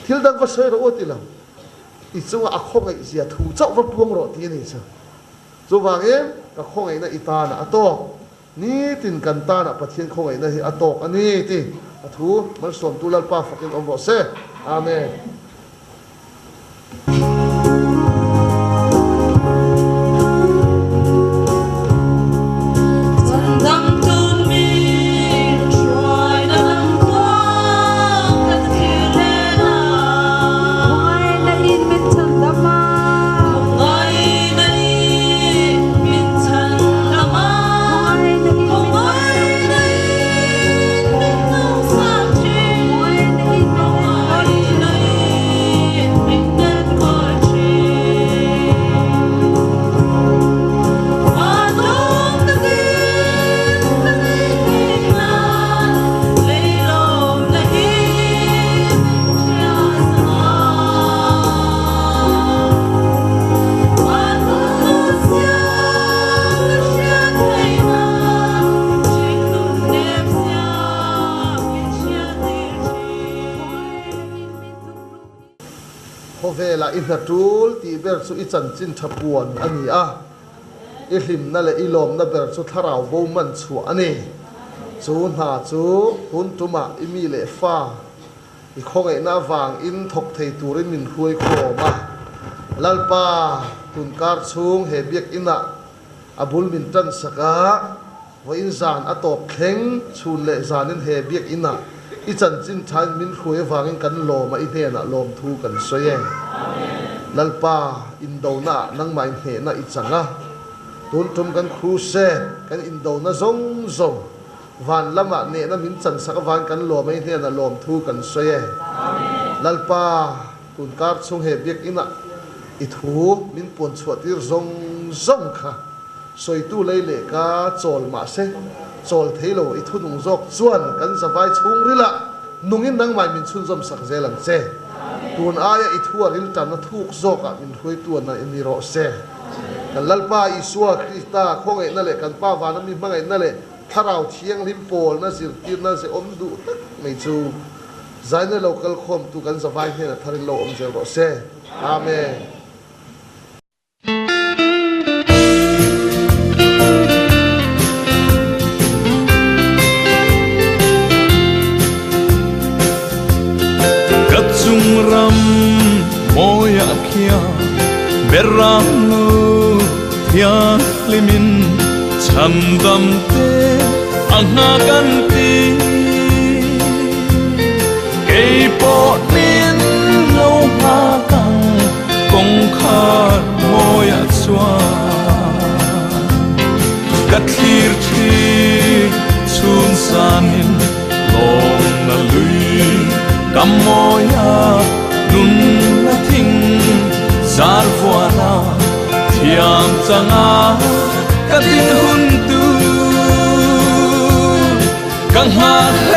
Thil dang va sawi rawh u ti lo, i chunga a khawngaihzia thu chauh va puang rawh tih a ni chu. Chuvangin ka khawngaihna i tanah a tawk. Nitin kan tanah Pathian khawngaihna hi a tawk a ni ti a thu malsawmtu Lalpa fakin awm rawh se. Amen. Khawvela i hna tul tih ber chu i chanchin tha puan a ni a, i hlimna leh i lawmna ber chu thlarau bo man chhuah a ni. Chu hna chu tun tumah i mi leh fa i khawngaihna avangin thawk thei turin min hruai khawm a. Lalpa, tun kar chhung he biakinah a bul min tan sak a, Vawiin zan a tawp thleng chhun leh zanin he biakinn ah i chanchin thain min hruai avangin kan lawm a i hnenah lawmthu kan sawi e. Lalpa, indona ah nangmah in hnehna i chang a, tun tum kan crusade kan indona zawng zawng van lamah nehna min chan sak avangin kan lawm a i hnenah lawmthu kan sawi e. Lalpa, tun kar chhung he biakinn ah i thu min puan chhuah tir zawng zawng kha Sawitu lei leh ka chawl mahse, chawl thei lo i thunung zawk chuan kan zavai chhungrilah nungin nangmai min chhunzawm sak zel ang che. Tun aia i thu a riltanna thuk zawkah min hruaitu a ni rawh se. Kan Lalpa Isua Krista khawngaihna leh kan Pa vana mi hmangaihna leh Thlarau Thianghlim pawlna zirtirna ze awm duh tak mai chu zaina lo kal khawmtu kan zavai hnenah tharin lo awm zel rawh se. Amen. Ka chung ram mawiah khian beram lo thianghlimin chhandam te a hna kan ti. Kei pawh min lo nghak ang. Kawngkhar mawiah chuan ka thlir thin chhun sanin lawmna lui ka mawi a, nunna thing zar vuana thiam changa ka din hun tur ka nghah.